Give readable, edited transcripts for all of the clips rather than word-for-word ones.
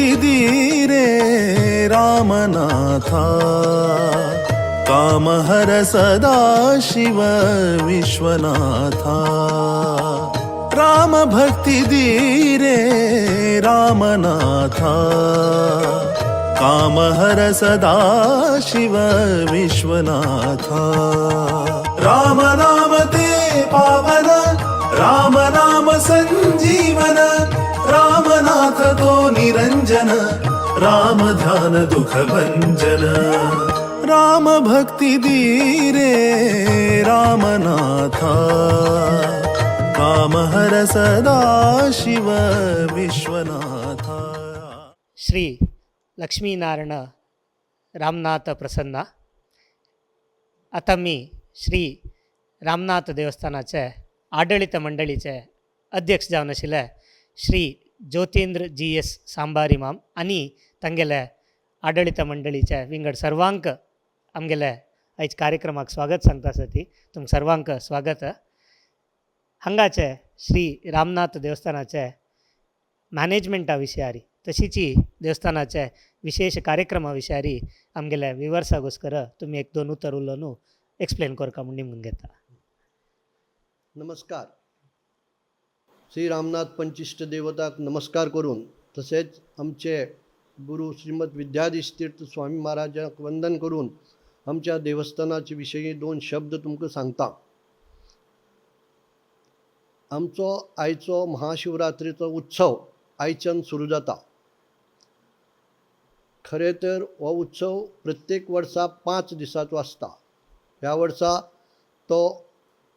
भक्ती दी रे रामनाथा, कामहर सदा शिव विश्वनाथा। राम भक्ती दी रे रामनाथा, कामहर सदा शिव विश्वनाथा। राम नाम ते पावन, राम नाम संजीवन, रामनाथ तो निरंजन, राम ध्यान दुख भंजन। राम भक्ती दी रे रामनाथा, कामहर सदा शिव विश्वनाथा। श्री लक्ष्मीनारायण रामनाथ प्रसन्न। आतां मी श्री रामनाथ देवस्थानाचे आडळीत मंडळीचे अध्यक्ष जावन आशिल्ले श्री ज्योतेंद्र जी एस सांबारी माम आनी तांगेले आडळीत मंडळीचे विंगड सर्वांक आमगेले आयज कार्यक्रमाक स्वागत सांगता आसा ती तुमकां सर्वांक स्वागत। हांगाचे श्री रामनाथ देवस्थानाचे मॅनेजमेंटा विशयारी तशीची देवस्थानाचे विशेष कार्यक्रमा विशयारी आमगेले विवर्सागोस्कर तुमी एक दोन उतर उलोवन एक्सप्लेन करका म्हूण निमून घेता। नमस्कार। श्री रामनाथ पंचिश्ट देवताक नमस्कार करून, तशेंच आमचे गुरू श्रीमद विद्याधीश तीर्थ स्वामी महाराजाक वंदन करून आमच्या देवस्थानाचे विशयी दोन शब्द तुमकां सांगता। आमचो आयचो महाशिवरात्रेचो उत्सव आयच्यान सुरू जाता। खरें तर हो उत्सव प्रत्येक वर्सा 5 दिसांचो आसता। ह्या वर्सा तो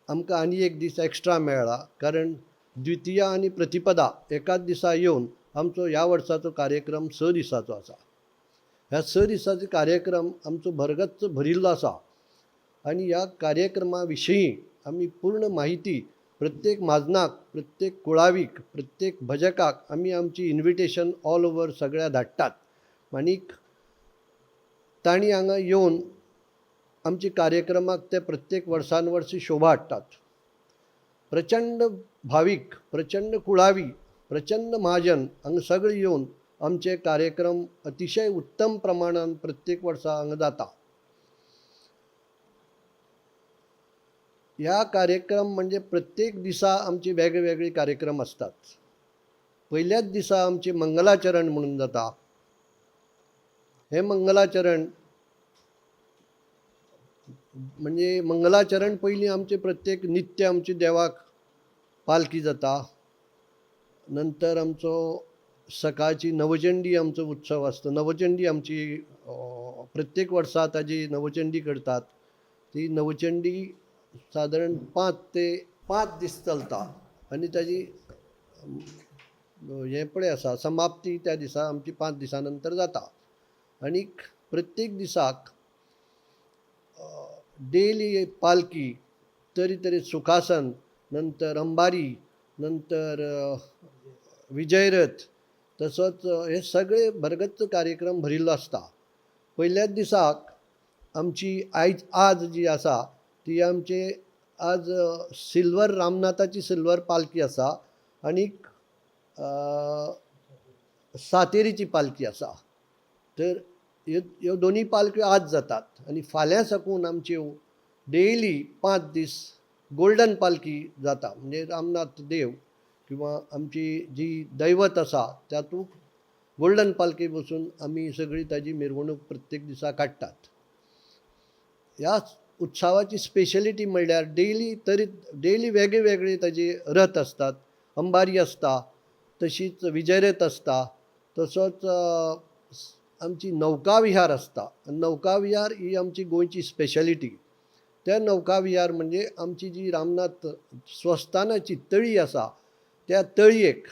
आमकां आनी एक दीस एक्स्ट्रा मेळ्ळा, कारण द्वितीया आनी प्रतिपदा एकाच दिसा येवन आमचो ह्या वर्साचो कार्यक्रम 6 दिसाचो आसा। ह्या 6 दिसाचो कार्यक्रम आमचो भरगच्च भरिल्लो आसा आनी ह्या कार्यक्रमा विशयी आमी पूर्ण म्हायती प्रत्येक म्हाजनाक, प्रत्येक कुळावीक, प्रत्येक भजकाक आमी आमची इन्विटेशन ऑल ओवर सगळ्या धाडटात आनीक तांणी हांगा येवन आमच्या कार्यक्रमाक ते प्रत्येक वर्सान वर्स शोभा हाडटात। प्रचंड भावीक, प्रचंड कुळावी, प्रचंड महाजन हांगा सगळे येवन आमचे कार्यक्रम अतिशय उत्तम प्रमाणान प्रत्येक वर्सा हांगा जाता। ह्या कार्यक्रम म्हणजे प्रत्येक दिसा आमचे वेगळे वेगळे कार्यक्रम आसतात। पयल्याच दिसा आमचे मंगलाचरण म्हणून जाता। हे मंगलाचरण म्हणजे मंगलाचरण पयलीं आमचे प्रत्येक नित्य आमचे देवाक पालखी जाता। नंतर आमचो सकाळची नवचंडी आमचो उत्सव आसता। नवचंडी आमची प्रत्येक वर्सा ताजी नवचंडी करतात। ती नवचंडी सादारण 5 ते 5 दीस चलता आनी ताजी हें पळय आसा समाप्ती त्या दिसा आमची 5 दिसां नंतर जाता। आनीक प्रत्येक दिसाक डेली पालखी, तरेतरे सुखासन, नंतर अंबारी, नंतर विजयरथ, तसोच हे सगळे भरगच्च कार्यक्रम भरिल्लो आसता। पयल्याच दिसाक आमची आयज आज जी आसा ती आमचे आज सिल्वर रामनाथाची सिल्वर पालखी आसा आनीक सातेरीची पालखी आसा। तर ह्यो दोनूय पालख्यो आज जातात आनी फाल्यां साकून आमच्यो डेली 5 दीस गोल्डन पालखी जाता। म्हणजे रामनाथ देव किंवा आमची जी दैवत आसा तातूंत गोल्डन पालखी बसून आमी सगळी ताजी मिरवणूक प्रत्येक दिसा काडटात। ह्या उत्सवाची स्पेशलिटी म्हणल्यार डेली तरी डेली वेगळे वेगळे ताजे रथ आसतात। अंबारी आसता, तशीच विजयरथ आसता, तसोच आमची नौकाविहार आसता। नौकाविहार ही आमची गोंयची स्पेशलिटी। त्या नौकाविहार म्हणजे आमची जी रामनाथ स्वस्थानाची तळी आसा त्या तळयेक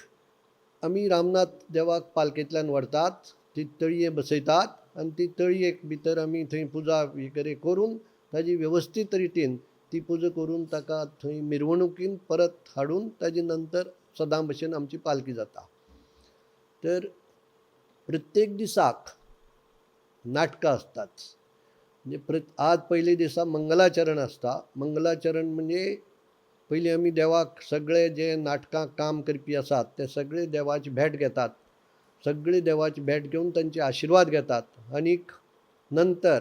आमी रामनाथ देवाक पालखेंतल्यान व्हरतात, ती तळये बसयतात आनी ती तळयेक भितर आमी थंय पुजा वगैरे करून ताजी वेवस्थीत रितीन ती पुजा करून ताका थंय मिरवणुकीन परत हाडून ताजे नंतर सदां भशेन आमची पालखी जाता। तर प्रत्येक दिसाक नाटकां आसतात। म्हणजे आज पयले दिसा मंगलाचरण आसता। मंगलाचरण म्हणजे पयलीं आमी देवाक सगळे जे नाटकां काम करपी आसात ते सगळे देवाची भेट घेतात। सगळी देवाची भेट घेवन तांचे आशिर्वाद घेतात आनीक नंतर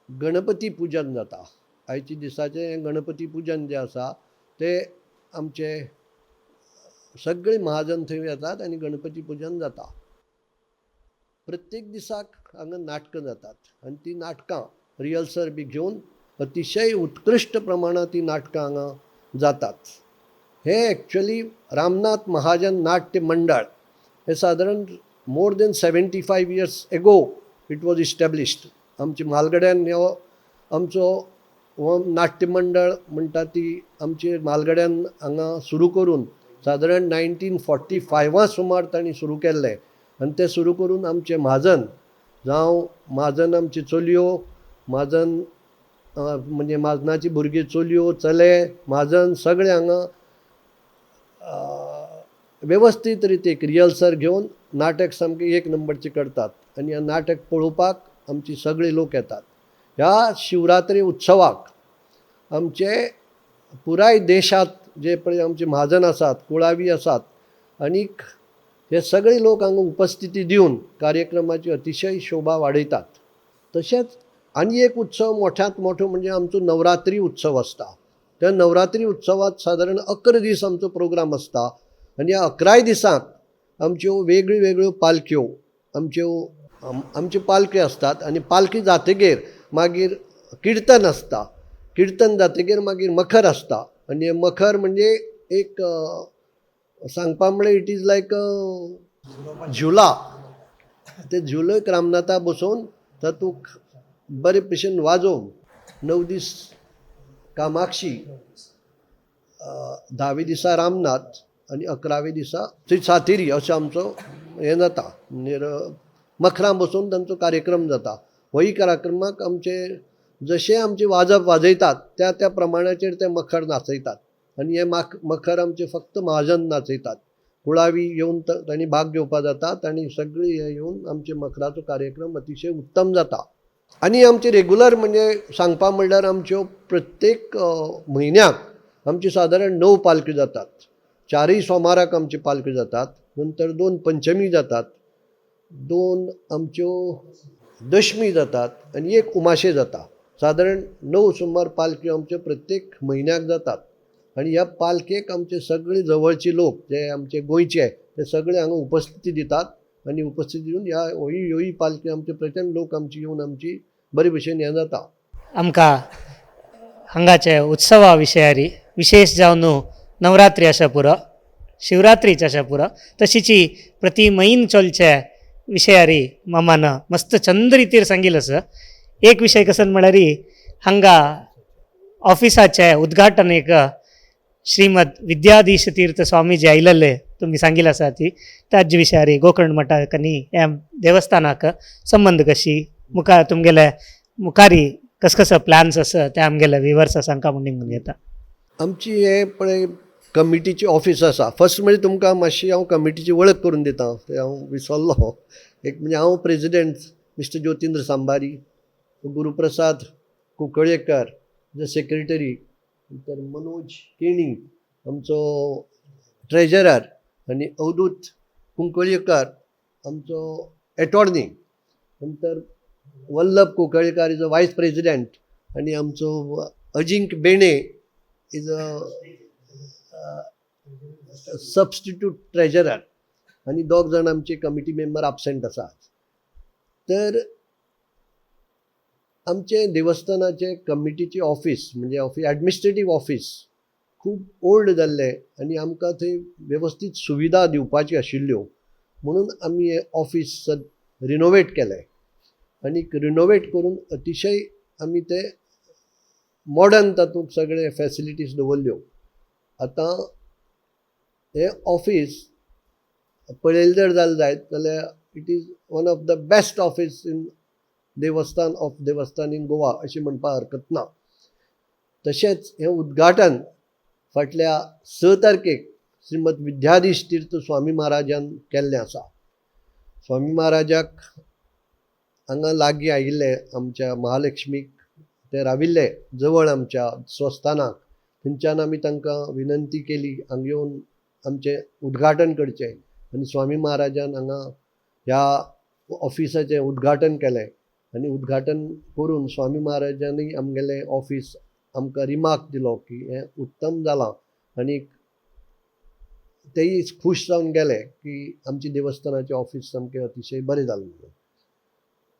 गणपती पुजन जाता. आयच्या दिसाचें गणपती पुजन जें आसा तें आमचे सगळे महाजन थंय येतात आनी गणपती पुजन जाता. प्रत्येक दिसाक हांगा नाटकां जातात आनी ती नाटकां रिहर्सल बी घेवन अतिशय उत्कृश्ट प्रमाणांत ती नाटकां हांगा जातात. हे एक्चुअली रामनाथ महाजन नाट्य मंडळ हे सादारण more than 75 years ago it was established. आमच्या म्हालगड्यान हो आमचो हो नाट्य मंडळ म्हणटा ती आमचे म्हालगड्यान हांगा सुरू करून सादारण 1945 सुमार तांणी सुरू केल्लें आनी तें सुरू करून आमचे म्हाजन जावं म्हाजन आमच्यो चलयो म्हाजन म्हणजे म्हाजनाची भुरगीं चलयो चले म्हाजन सगळे हांगा वेवस्थीत रितीक रिहर्सल घेवन नाटक सामकें एक नंबरचें करतात आनी ह्या नाटक पळोवपाक आमची सगळी लोक येतात. ह्या शिवरात्री उत्सवाक आमचे पुराय देशांत जे पळय आमचे म्हाजन आसात कुळावी आसात आनीक हे सगळे लोक हांगा उपस्थिती दिवन कार्यक्रमाची अतिशय शोभा वाडयतात. तशेंच आनी एक उत्सव मोठ्यांत मोठो म्हणजे आमचो नवरात्री उत्सव आसता. त्या नवरात्री उत्सवात सादारण 11 दीस आमचो प्रोग्राम आसता आनी ह्या 11 दिसांक आमच्यो वेगळ्यो वेगळ्यो पालख्यो आमच्यो आमच्यो पालख्यो आसतात आनी पालखी जातगीर मागीर किर्तन आसता. किर्तन जातगीर मागीर मखर आसता आनी मखर म्हणजे एक सांगपा म्हळ्यार it is लायक झुला. ते झुलयक रामनाथा बसोवन तातूंत बरे भशेन वाजोवन 9 दीस कामाक्षी, 10व्या दिसा रामनाथ आनी 11व्या दिसा थंय सातेरी असो आमचो हें जाता. म्हणजे मखरां बसोवन तांचो कार्यक्रम जाता. होय कार्यक्रमाक आमचे जशें आमचे वाजप वाजयतात त्या त्या प्रमाणाचेर ते मखर नाचयतात आनी हें मखर आमचें फक्त महाजन नाचयतात. कुळावी येवन तांणी भाग घेवपा जाता तांणी सगळीं हें येवन आमचे मखराचो कार्यक्रम अतिशय उत्तम जाता. आनी आमचे रेगुलर म्हणजे सांगपा म्हणल्यार आमच्यो प्रत्येक म्हयन्याक आमची सादारण 9 पालख्यो जातात. 4 सोमाराक आमची पालख्यो जातात, नंतर 2 पंचमी जातात, 2 आमच्यो दशमी जातात आनी 1 उमाशे जाता. सादारण 9 सुमार पालख्यो आमच्यो प्रत्येक म्हयन्याक जातात आनी ह्या पालखेक आमचे सगळे जवळचे लोक जे आमचे गोंयचे ते सगळे हांगा उपस्थिती दितात आनी उपस्थिती दिवन ह्या होय पालखी आमचे प्रचंड लोक आमची येवन आमची बरे भशेन हें जाता. आमकां हांगाचे उत्सवा विशयारी विशेष जावन नवरात्री आसा पुरो, शिवरात्रीच आसा पुरो, तशीची प्रति म्हयन चलचे विशयारी मामान मस्त चंद रितीर सांगिल्लें आसा. एक विशय कसन म्हळ्यार हांगा ऑफिसाचें उद्घाटन एक श्रीमद विद्याधीश तीर्थ स्वामीजी आयिल्ले तुमी सांगिल्लें आसा ती ताजे विशयारी गोकर्ण मठाक आनी ह्या देवस्थानाक संबंद कशी मुखार तुमगेले मुखारी कस कसो प्लॅन्स आसा ते आमगेले विवर्स सांगता म्हूण निमून घेता. आमची हें पळय कमिटीची ऑफीस आसा. फर्स्ट म्हणजे तुमकां मातशी हांव कमिटीची वळख करून दिता, तें हांव विसरलो. एक म्हणजे हांव प्रेजिडेंट मिस्टर ज्योतिंद्र सांबारी, गुरुप्रसाद कुंकळयेकर जे सेक्रेटरी, नंतर मनोज केणी आमचो ट्रेजरर आनी अवधूत कुंकळयेकर आमचो एटॉर्नी, नंतर Vallabh Kunkalekar is a vice president आनी आमचो Ajinkya Bene is a substitute treasurer आनी 2 जाण आमचे कमिटी मेंबर आबसेंट आसात. तर आमचे देवस्थानाचे कमिटीचे ऑफीस म्हणजे ऑफीस एडमिनिस्ट्रेटीव ऑफीस खूब ओल्ड जाल्लें आनी आमकां थंय वेवस्थीत सुविधा दिवपाची आशिल्ल्यो म्हणून आमी हें ऑफीस रिनोवेट केलें आनी रिनोवेट करून अतिशय आमी ते मॉडर्न तातूंत सगळे फॅसिलिटीज दवरल्यो. आतां हें ऑफीस पळयलें जर जालें जायत जाल्यार it is one of the best office in Devasthan of Devasthan in Goa अशें म्हणपाक हरकत ना. तशेंच हें उद्घाटन फाटल्या 6 तारखेक श्रीमद विद्याधीश तीर्थ स्वामी महाराजान केल्लें आसा. स्वामी महाराजाक हांगा लागीं आयिल्ले आमच्या महालक्ष्मीक ते राविल्ले जवळ आमच्या स्वस्थानाक, थंयच्यान आमी तांकां विनंती केली हांगा येवन आमचें उद्घाटन करचें. आनी स्वामी महाराजान हांगा ह्या ऑफिसाचें उद्घाटन केलें आनी उद्घाटन करून स्वामी महाराजांनी आमगेलें ऑफिस आमकां रिमार्क दिलो की हें उत्तम जालां आनी तेय खूश जावन गेले की आमची देवस्थानाचें ऑफिस सामकें अतिशय बरें जालें म्हणून.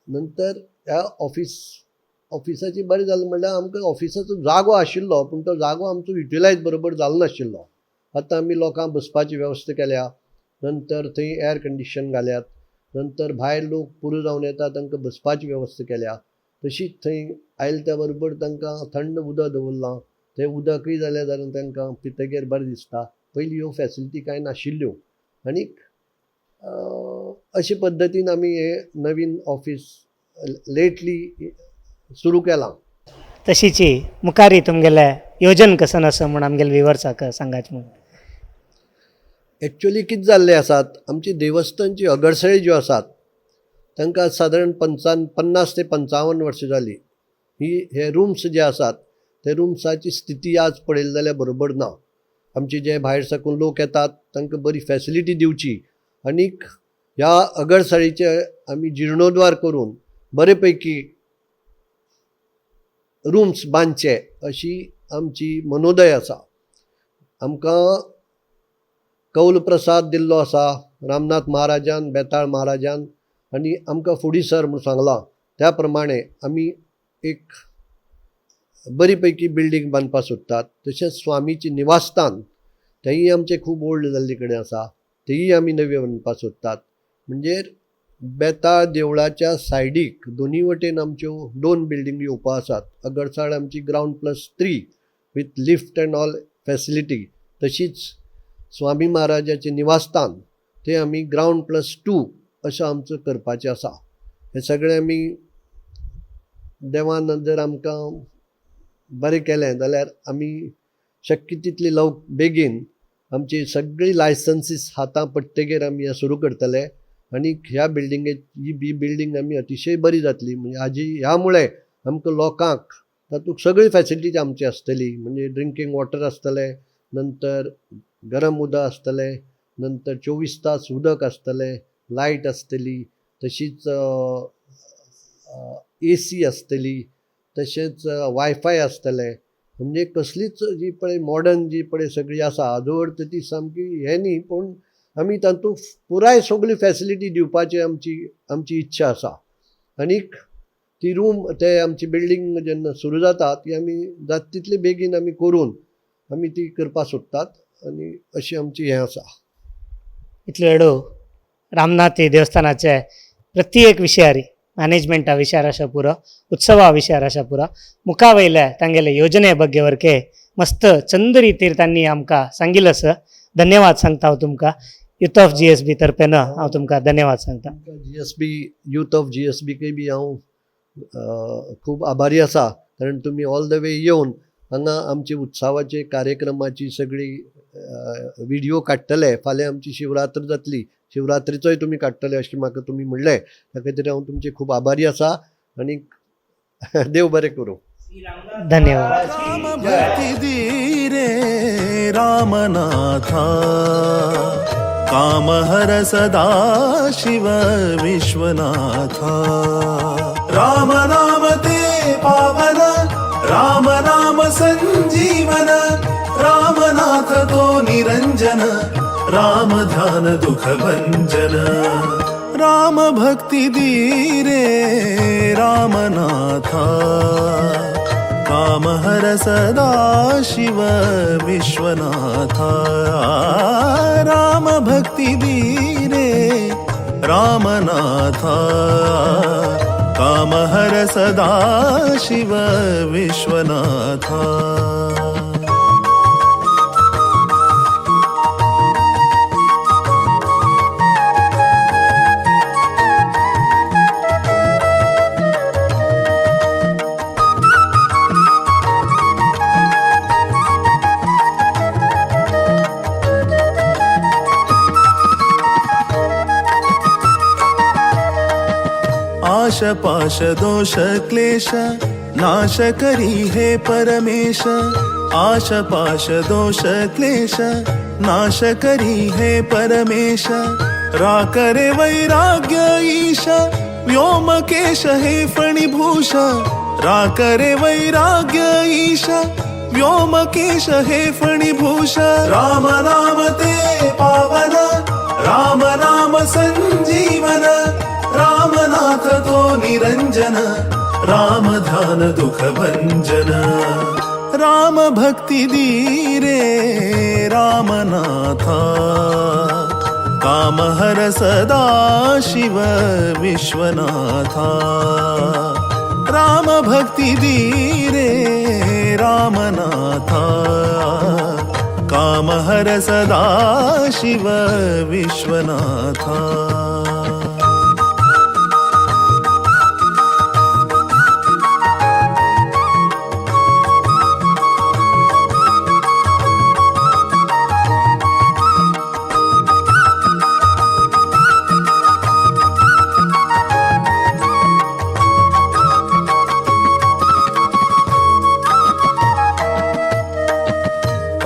नंतर ह्या ऑफिसाची बरें जालें म्हणल्यार आमकां ऑफिसाचो जागो आशिल्लो पूण तो जागो आमचो युटिलायज बरोबर जालो नाशिल्लो. आतां आमी लोकांक बसपाची वेवस्था केल्या, नंतर थंय एअर कंडिशन घाल्यात, नंतर भायर लोक पुरो जावन येता तांकां बसपाची वेवस्था केल्या. तशीच थंय आयले त्या बरोबर तांकां थंड उदक दवरलां, थंय उदकूय जाल्यार जाल्यार तांकां पितगीर बरें दिसता. पयलीं ह्यो फॅसिलिटी कांय नाशिल्ल्यो आनीक अशे पद्दतीन आमी हें नवीन ऑफिस लेटली सुरू केलां. तशीची मुखारी तुमगेले योजन कसन आसा म्हूण आमगेले विवर्साक सांगात म्हूण. एक्चुअली कितें जाल्लें आसात, आमची देवस्थानची अगरसळी ज्यो आसात तांकां सादारण 50 ते 55 वर्सां जालीं. ही हे रुम्स जे आसात ते रुम्साची स्थिती आज पळयली जाल्यार बरोबर ना. आमचे जे भायर साकून लोक येतात तांकां बरी फॅसिलिटी दिवची आनीक ह्या अगरसाळीचे आमी जिर्णोद्वार करून बरे पैकी रुम्स बांदचे अशी आमची मनोदय आसा. आमकां कौल प्रसाद दिल्लो आसा रामनाथ महाराजान, बेताळ महाराजान आनी आमकां फुडें सर म्हूण सांगलां त्या प्रमाणे आमी एक बरी पैकी बिल्डींग बांदपाक सोदतात. तशेंच स्वामीचें निवासस्थान तेंय आमचें खूब ओल्ड जाल्ले कडेन आसा, तेंय आमी नवें बांदपाक सोदतात. म्हणजे बेताळ देवळाच्या सायडीक दोनी वटेन आमच्यो 2 बिल्डींग येवपा आसात. अगरसाळ आमची ground +3 with lift and all facility, तशीच स्वामी महाराजाचें निवासस्थान तें आमी ग्रावंड +2 अशें आमचो करपाचें आसा. हें सगळें आमी देवान जर आमकां बरें केलें जाल्यार आमी शक्य तितली बेगीन आमची सगळीं लायसन्सीस हातां पडटगीर आमी हें सुरू करतले आनी ह्या बिल्डिंगेत ही बिल्डींग आमी अतिशय बरी जातली. म्हणजे हाजी ह्या मुळे आमकां लोकांक तातूंत सगळी फॅसिलिटी आमची आसतली, म्हणजे ड्रिंकींग वॉटर आसतलें, नंतर गरम उदक आसतलें, नंतर 24 तास उदक आसतलें, लायट आसतली, तशीच ए सी आसतली, तशेंच वायफाय आसतलें. म्हणजे कसलीच जी पळय मॉडर्न जी पळय सगळी आसा आजवर तर ती सामकी हें न्ही, पूण आमी तातूंत पुराय सगळी फॅसिलिटी दिवपाची आमची आमची इच्छा आसा. आनीक ती रूम ते आमची बिल्डींग जेन्ना सुरू जाता ती आमी जाता तितले बेगीन आमी करून आमी ती करपाक सोदतात आनी अशी आमची हें आसा. इतलो वेळो रामनाथी देवस्थानाचे प्रत्येक विशयारी मॅनेजमेंटा विचार आसा पुरो, उत्सवा विचार आसा पुरो, मुखा वयल्या तांगेले योजने ಬಗ್ಗೆ वरके मस्त चंद रितीर तांणी आमकां सांगिल्लें आसा. धन्यवाद सांगता हांव तुमकां यूथ ऑफ जीएसबी तर्फेन हांव तुमकां धन्यवाद सांगता. जीएसबी, यूथ ऑफ जीएसबीकय बी हांव खूब आभारी आसा, कारण तुमी ऑल the वे येवन हांगा आमचे उत्सवाचे कार्यक्रमाची सगळी विडियो काडटले. फाल्यां आमची शिवरात्र जातली, शिवरात्रीचोय तुमी काडटले अशें म्हाका तुमी म्हणलें, त्या खातीर हांव तुमचे खूब आभारी आसा आनी देव बरें करूं. धन्यवाद. राम भक्ती दी रे रामनाथा, काम हर सदा शिव विश्वनाथा. राम नाम ते पावन, राम नाम संजीवन, रामनाथ तो निरंजन, राम ध्यान दुख भंजन. राम भक्ती दी रे रामनाथा, काम हर सदा शिव विश्वनाथा. राम भक्ती दी रे रामनाथा, काम हर सदा शिव विश्वनाथा. आश पाश दोष क्लेश नाश करी हे परमेश, आश पाश दोष क्लेश नाश करी हे परमेश, राकरे वैराग्य ईश, व्योमकेश हे फणिभूष, राकरे वैराग्य ईश, व्योमकेश हे फणिभूष। राम नाम ते पावन, राम नाम संजीवन, रामनाथ तो निरंजन, राम ध्यान दुख भंजन। राम भक्ति दीरे रामनाथा, कामहर सदा शिव विश्वनाथा। राम भक्ति दीरे रामनाथा, कामहर सदा शिव विश्वनाथा।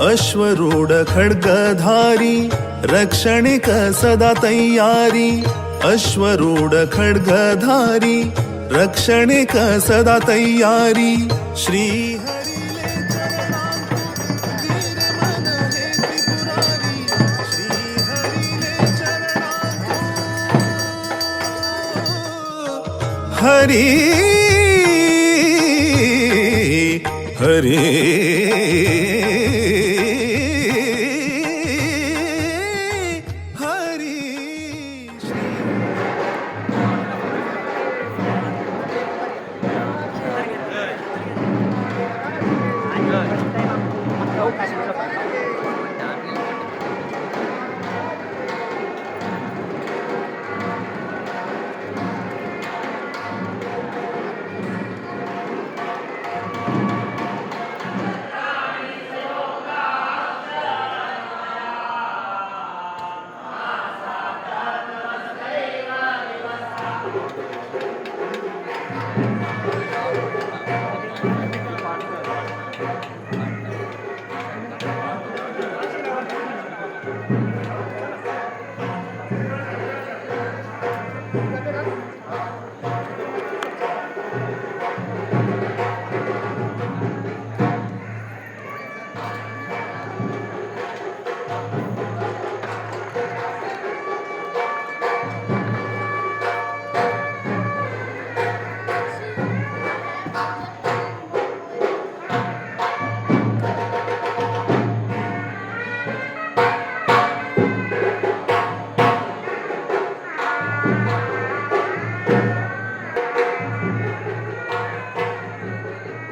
अश्वरूढ खड्गधारी, रक्षणिक सदा तयारी, अश्वरूढ खड्गधारी, रक्षणिक सदा तयारी। श्री हरिले चरणांतु धीर मन हे त्रिपुरारी, श्री हरिले चरणांतु हरी हरी हरी। श्री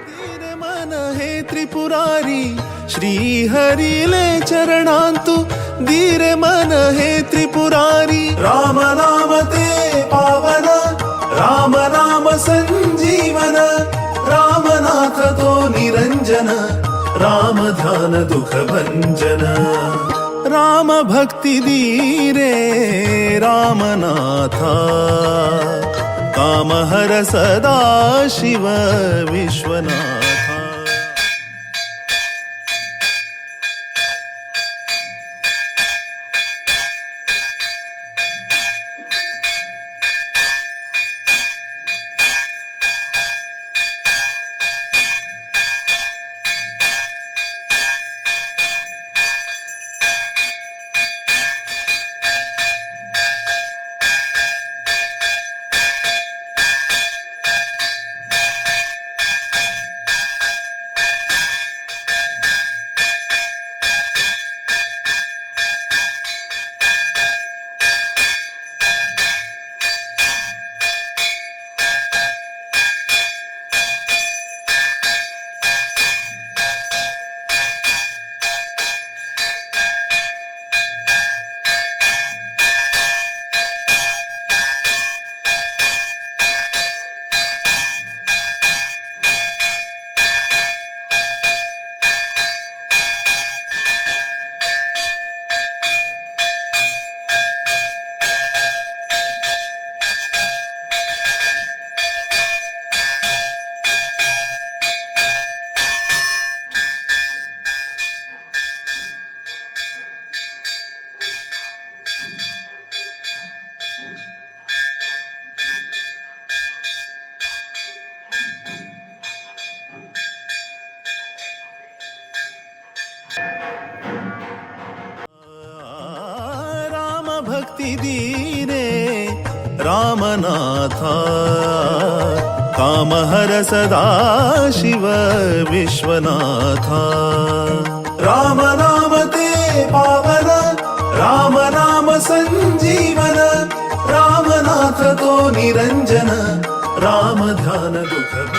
धीर मन हे त्रिपुरारी, श्री हरिले चरणांतु धीर मन हे त्रिपुरारी। राम नाम ते पावन, राम नाम संजीवन, रामनाथ तो निरंजन, राम ध्यान दुख भंजन। राम भक्ति दीरे रामनाथा, कामहर सदा शिव विश्वनाथा। भक्ती दीरे रामनाथा। कामहर सदा शिव विश्वनाथा। राम नाम ते पावन, राम नाम संजीवन, रामनाथ तो निरंजन, राम ध्यान दुख।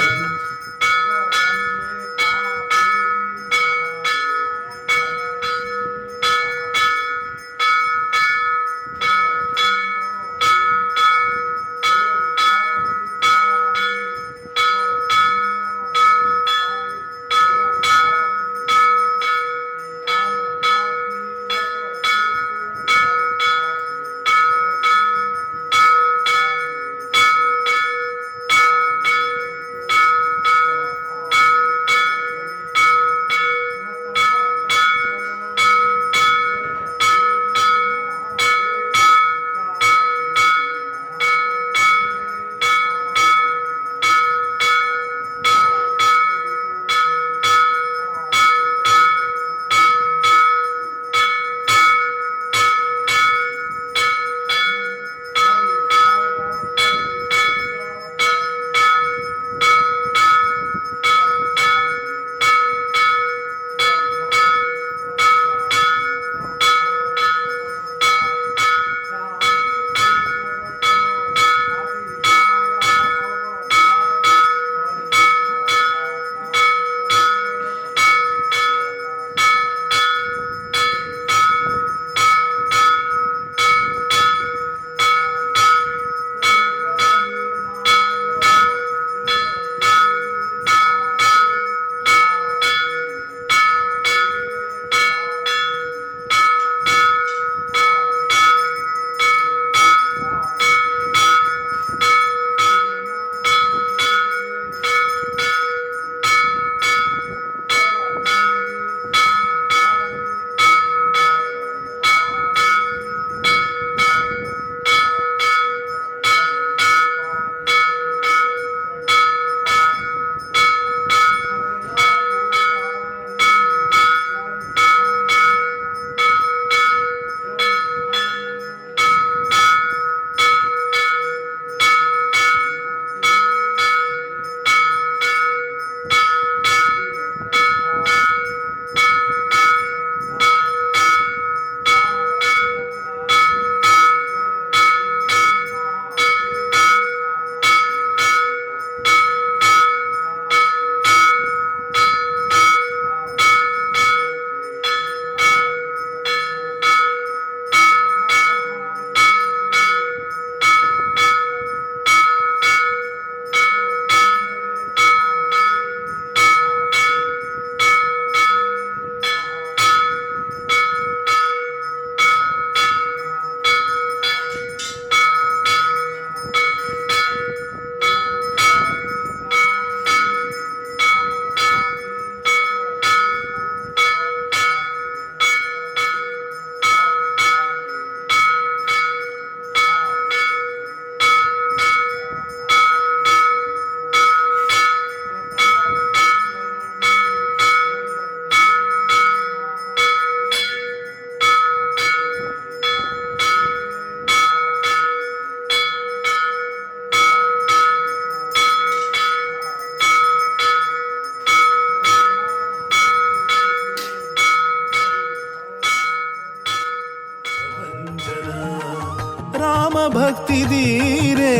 राम भक्ती दीरे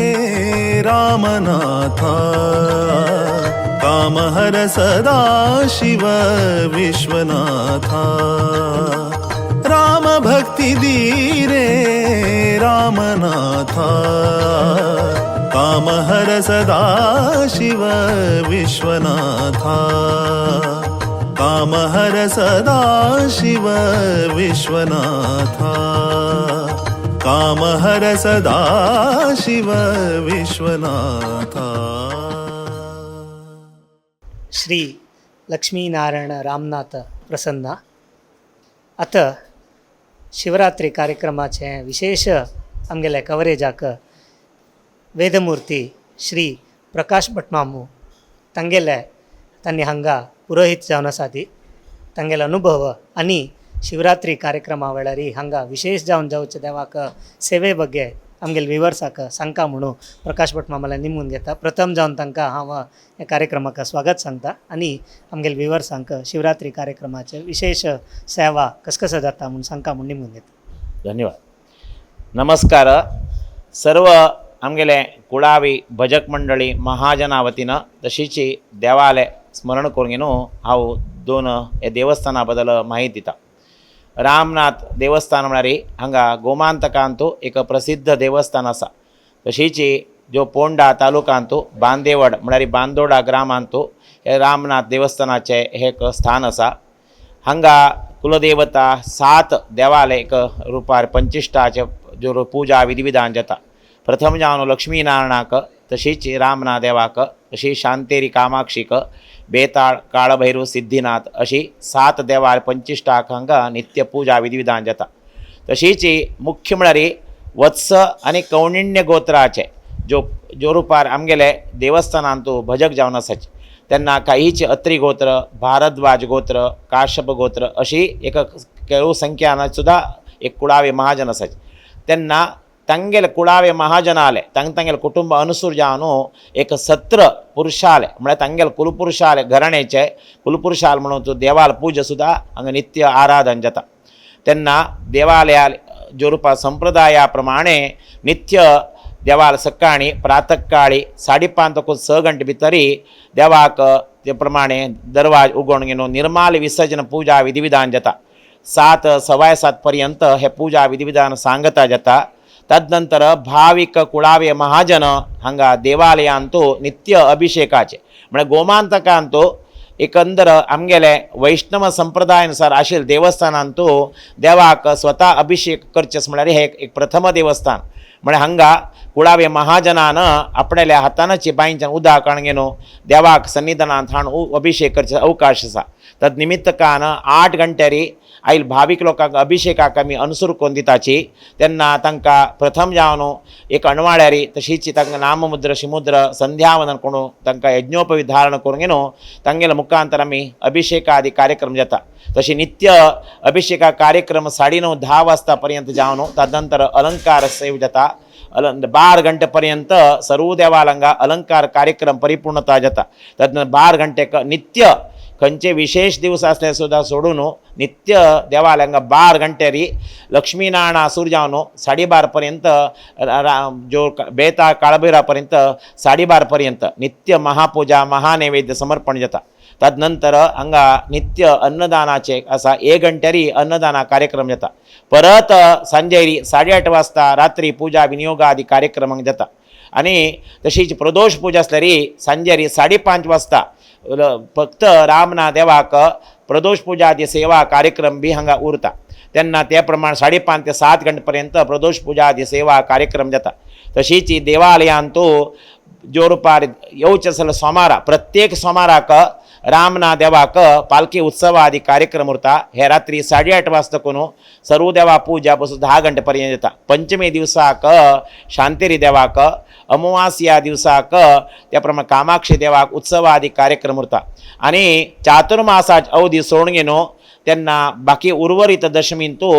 रामनाथा। कामहर सदा शिव विश्वनाथा। राम भक्ती दीरे रामनाथा। कामहर सदा शिव विश्वनाथा। कामहर सदा शिव विश्वनाथा। कामहर सदा शिव विश्वनाथा। श्री लक्ष्मीनारायण रामनाथ प्रसन्न। आतां शिवरात्री कार्यक्रमाचें विशेष आमगेले कवरेजाक वेदमूर्ती श्री प्रकाश भटमामू तांगेले तांणी हांगा पुरोहीत जावन आसा ती तांगेलो अनुभव आनी शिवरात्री कार्यक्रमा वेळार हांगा विशेष जावन जावचे देवाक सेवे ಬಗ್ಗೆ आमगेले विवर्साक सांगका म्हणून प्रकाश भट मामाला निमून घेता. प्रथम जावन तांकां हांव ह्या कार्यक्रमाक स्वागत सांगता आनी आमगेले विवर्सांक शिवरात्री कार्यक्रमाचे विशेष सेवा कस कसं जाता म्हूण सांगका म्हूण निमून घेता. धन्यवाद. नमस्कार. सर्व आमगेले कुळावी भजक मंडळी महाजना वतीन तशीची देवाले स्मरण करून न्हू हांव दोन हे देवस्थाना बद्दल माहिती दिता. रामनाथ देवस्थान म्हळ्यार हांगा गोमांतकांतू एक प्रसिद्ध देवस्थान आसा. तशीची जो पोंडा तालुकांतू बांदेवड म्हळ्यार बांदोडा ग्रामांतू हे रामनाथ देवस्थानाचें हें एक स्थान आसा. हांगा कुलदेवता सात देवाले एक रुपार पंचिश्टाचे जो पुजा विधिविधान जाता. प्रथम जावन लक्ष्मीनारायणाक, तशीच रामनाथ देवाक, तशी शांतेरी कामाक्षीक, बेताळ काळभैरव सिद्धिनाथ अशी सात देवाल पंचिश्टाक हांगा नित्य पुजा विधिविधान जाता. तशीच मुख्य म्हळ्यार वत्स आनी कौंडिण्य गोत्राचे जो जो रुपार आमगेले देवस्थानांतू भजक जावन आसाचे तेन्ना काहीचे अत्री गोत्र, भारद्वाज गोत्र, काश्यप गोत्र अशी एक ಕೆಲವು संख्यान सुद्दां एक कुळावे महाजन आसाचे. तेन्ना तांगेले कुळावे महाजनाले तांग तांगेले कुटुंब अनुसूर जावन एक सत्र पुरुषाले म्हळ्यार तांगेले कुलपुरुषाले घराण्याचे कुलपुरुषाल म्हणून देवाल पूजा सुद्दां हांगा नित्य आराधन जाता. तेन्ना देवालया जो रुपा संप्रदाया प्रमाणे नित्य देवाल सकाळी प्रातकाळी 5:30 ते 6 गंटे भितरी देवाक ते प्रमाणे दरवाज उगोवन घेवन निर्माल विसर्जन पूजा विधिविधान जाता. 7 7:15 पर्यंत हे पूजा विधिविधान सांगता जाता. तदनंतर भाविक कुळावे महाजन हांगा देवालयांतू नित्य अभिषेकाचे म्हळ्यार गोमांतकांतू एकंदर आमगेले वैष्णव संप्रदायानुसार आशिल्ले देवस्थानांतू देवाक स्वता अभिषेक करचें म्हळ्यार हे एक प्रथम देवस्थान. म्हळ्यार हांगा कुळावे महाजनान आपणाल्या हातानची बांयच्यान उदक काडून घेवन देवाक सन्निधानांत हाडून अभिषेक करचे अवकाश आसा. तद निमित्तकान 8 घंट्यारी आयल भावीक लोकांक अभिषेकाक आमी अनुसर करून दिताची. तेन्ना तांकां प्रथम जावन एक अणवाळ्यारी तशीच तांकां नाममुद्र शिमुद्र संध्यावंदन करून तांकां यज्ञोपवीत धारण करून घेवन तांगेल्या मुखांतर आमी अभिषेकादी कार्यक्रम जाता. तशी नित्य अभिषेका कार्यक्रम 9:30 10 वाजता पर्यंत जावन तदनंतर अलंकार सेव जाता. 12 घंटे पर्यंत सर्व देवालंगा अलंकार कार्यक्रम परिपूर्णता जाता. तदनंतर 12 घंटे नित्य खंयचे विशेष दिवस आसले सुद्दां सोडून नित्य देवालयांगा 12 घंटेरी लक्ष्मीनारायण सूर जावन 12:30 पर्यंत जो बेता काळभैरा पर्यंत 12:30 पर्यंत नित्य महापूजा महानैवेद्य समर्पण जाता. तदनंतर हांगा नित्य अन्नदानाचे आसा 1 घंट्यारी अन्नदाना कार्यक्रम जाता. परत सांजेरी 8:30 वाजता रात्री पूजा विनियोग आदी कार्यक्रम जाता. आनी तशीच प्रदोष पूजा आसल्यारी सांजेरी 5:30 वाजता फक्त रामनाथ देवाक प्रदोष पूजा आदी सेवा कार्यक्रम बी हांगा उरता. तेन्ना ते प्रमाण 5:30 ते 7 घंटे पर्यंत प्रदोष पूजा आदी सेवा कार्यक्रम जाता. तशीच देवालयांतू जो रुपार येवचें आसल्यार सोमारा प्रत्येक सोमाराक रामनाथ देवाक पालखी उत्सव आदी कार्यक्रम उरता. हे रात्री 8:30 वाजता करून सर्व देवा पूजा पसून 10 घंटे पर्यंत जाता. पंचमी दिवसाक शांतेरी देवाक, अमावास्या दिवसाक त्या प्रमाणे कामाक्षी देवाक उत्सव आदी कार्यक्रम उरता. आनी चातुर्मासाच अवधी सोडून घेवन तेन्ना बाकी उर्वरीत दशमीन तो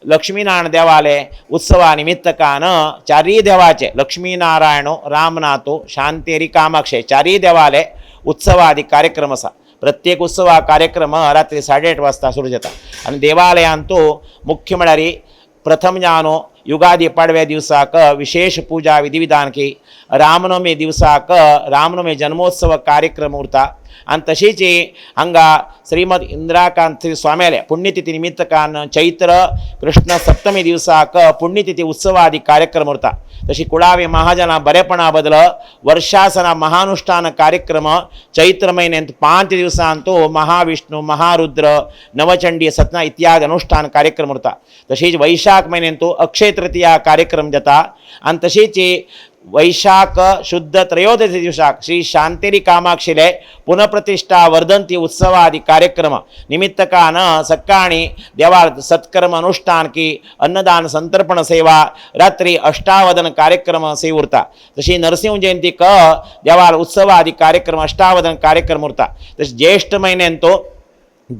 लक्ष्मीनारायण देवाले उत्सवा निमित्तकान चारीय देवाचे लक्ष्मीनारायण रामनाथो शांतेरी कामाक्षे चारीय देवाले उत्सवादी कार्यक्रम आसा. प्रत्येक उत्सवा कार्यक्रम रात्री 8:30 वाजता सुरू जाता. आनी देवालयांत मुख्य म्हळ्यार प्रथम जावन युगादी पाडव्या दिवसाक विशेष पूजा विधिविधान की रामनवमी दिवसाक रामनवमी जन्मोत्सव कार्यक्रम उरता. आनी तशीच हांगा श्रीमद इंदिराकांत श्री स्वाम्याले पुण्यतिथी निमित्तकान चैत्र कृष्ण सप्तमी दिवसाक पुण्यतिथी उत्सवादी कार्यक्रम उरता. तशी कुळावे महाजना बरेपणा बदल वर्षासना महानुष्ठान कार्यक्रम चैत्र म्हयन्यांत 5 दिवसांत महाविष्णू महारुद्र नवचंडी सतना इत्यादी अनुष्ठान कार्यक्रम उरता. तशीच वैशाख म्हयन्यांत अक्षय तृतीया कार्यक्रम जाता. आनी तशीच वैशाख शुद्ध त्रयोदशी दिवसाक श्री शांतेरी कामाक्षिले पुनःप्रतिष्ठा वर्धंती उत्सवादी कार्यक्रम निमित्तकान सकाळी देवाळ सत्कर्म अनुष्ठान की अन्नदान संतर्पण सेवा रात्री अष्टावदन कार्यक्रम सेव उरता. तशी नरसिंह जयंती क देवाळ उत्सवादी कार्यक्रम अष्टावदन कार्यक्रम उरता. तशी ज्येष्ठ म्हयन्यांत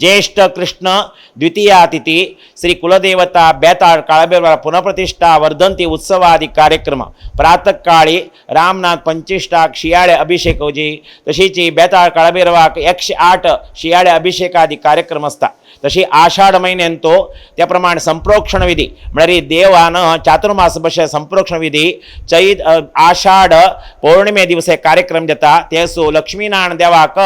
ज्येष्ठ कृष्ण द्वितीया तिथी श्री कुलदेवता बेताळ काळभैरव पुनःप्रतिष्ठा वर्धंती उत्सवादी कार्यक्रम प्रातःकाळी रामनाथ पंचिष्टाक शियाळे अभिषेक जी तशीच बेताळ काळभैरवाक 108 शियाळे अभिषेकादी कार्यक्रम असता. तशी आषाढ महिन्यान तो त्या प्रमाणे संप्रोक्षण विधी म्हळ्यार देवान चातुर्मास बशे संप्रोक्षण विधी चैत आषाढ पौर्णिमे दिवसे कार्यक्रम जाता. तेसो लक्ष्मीनारायण देवाक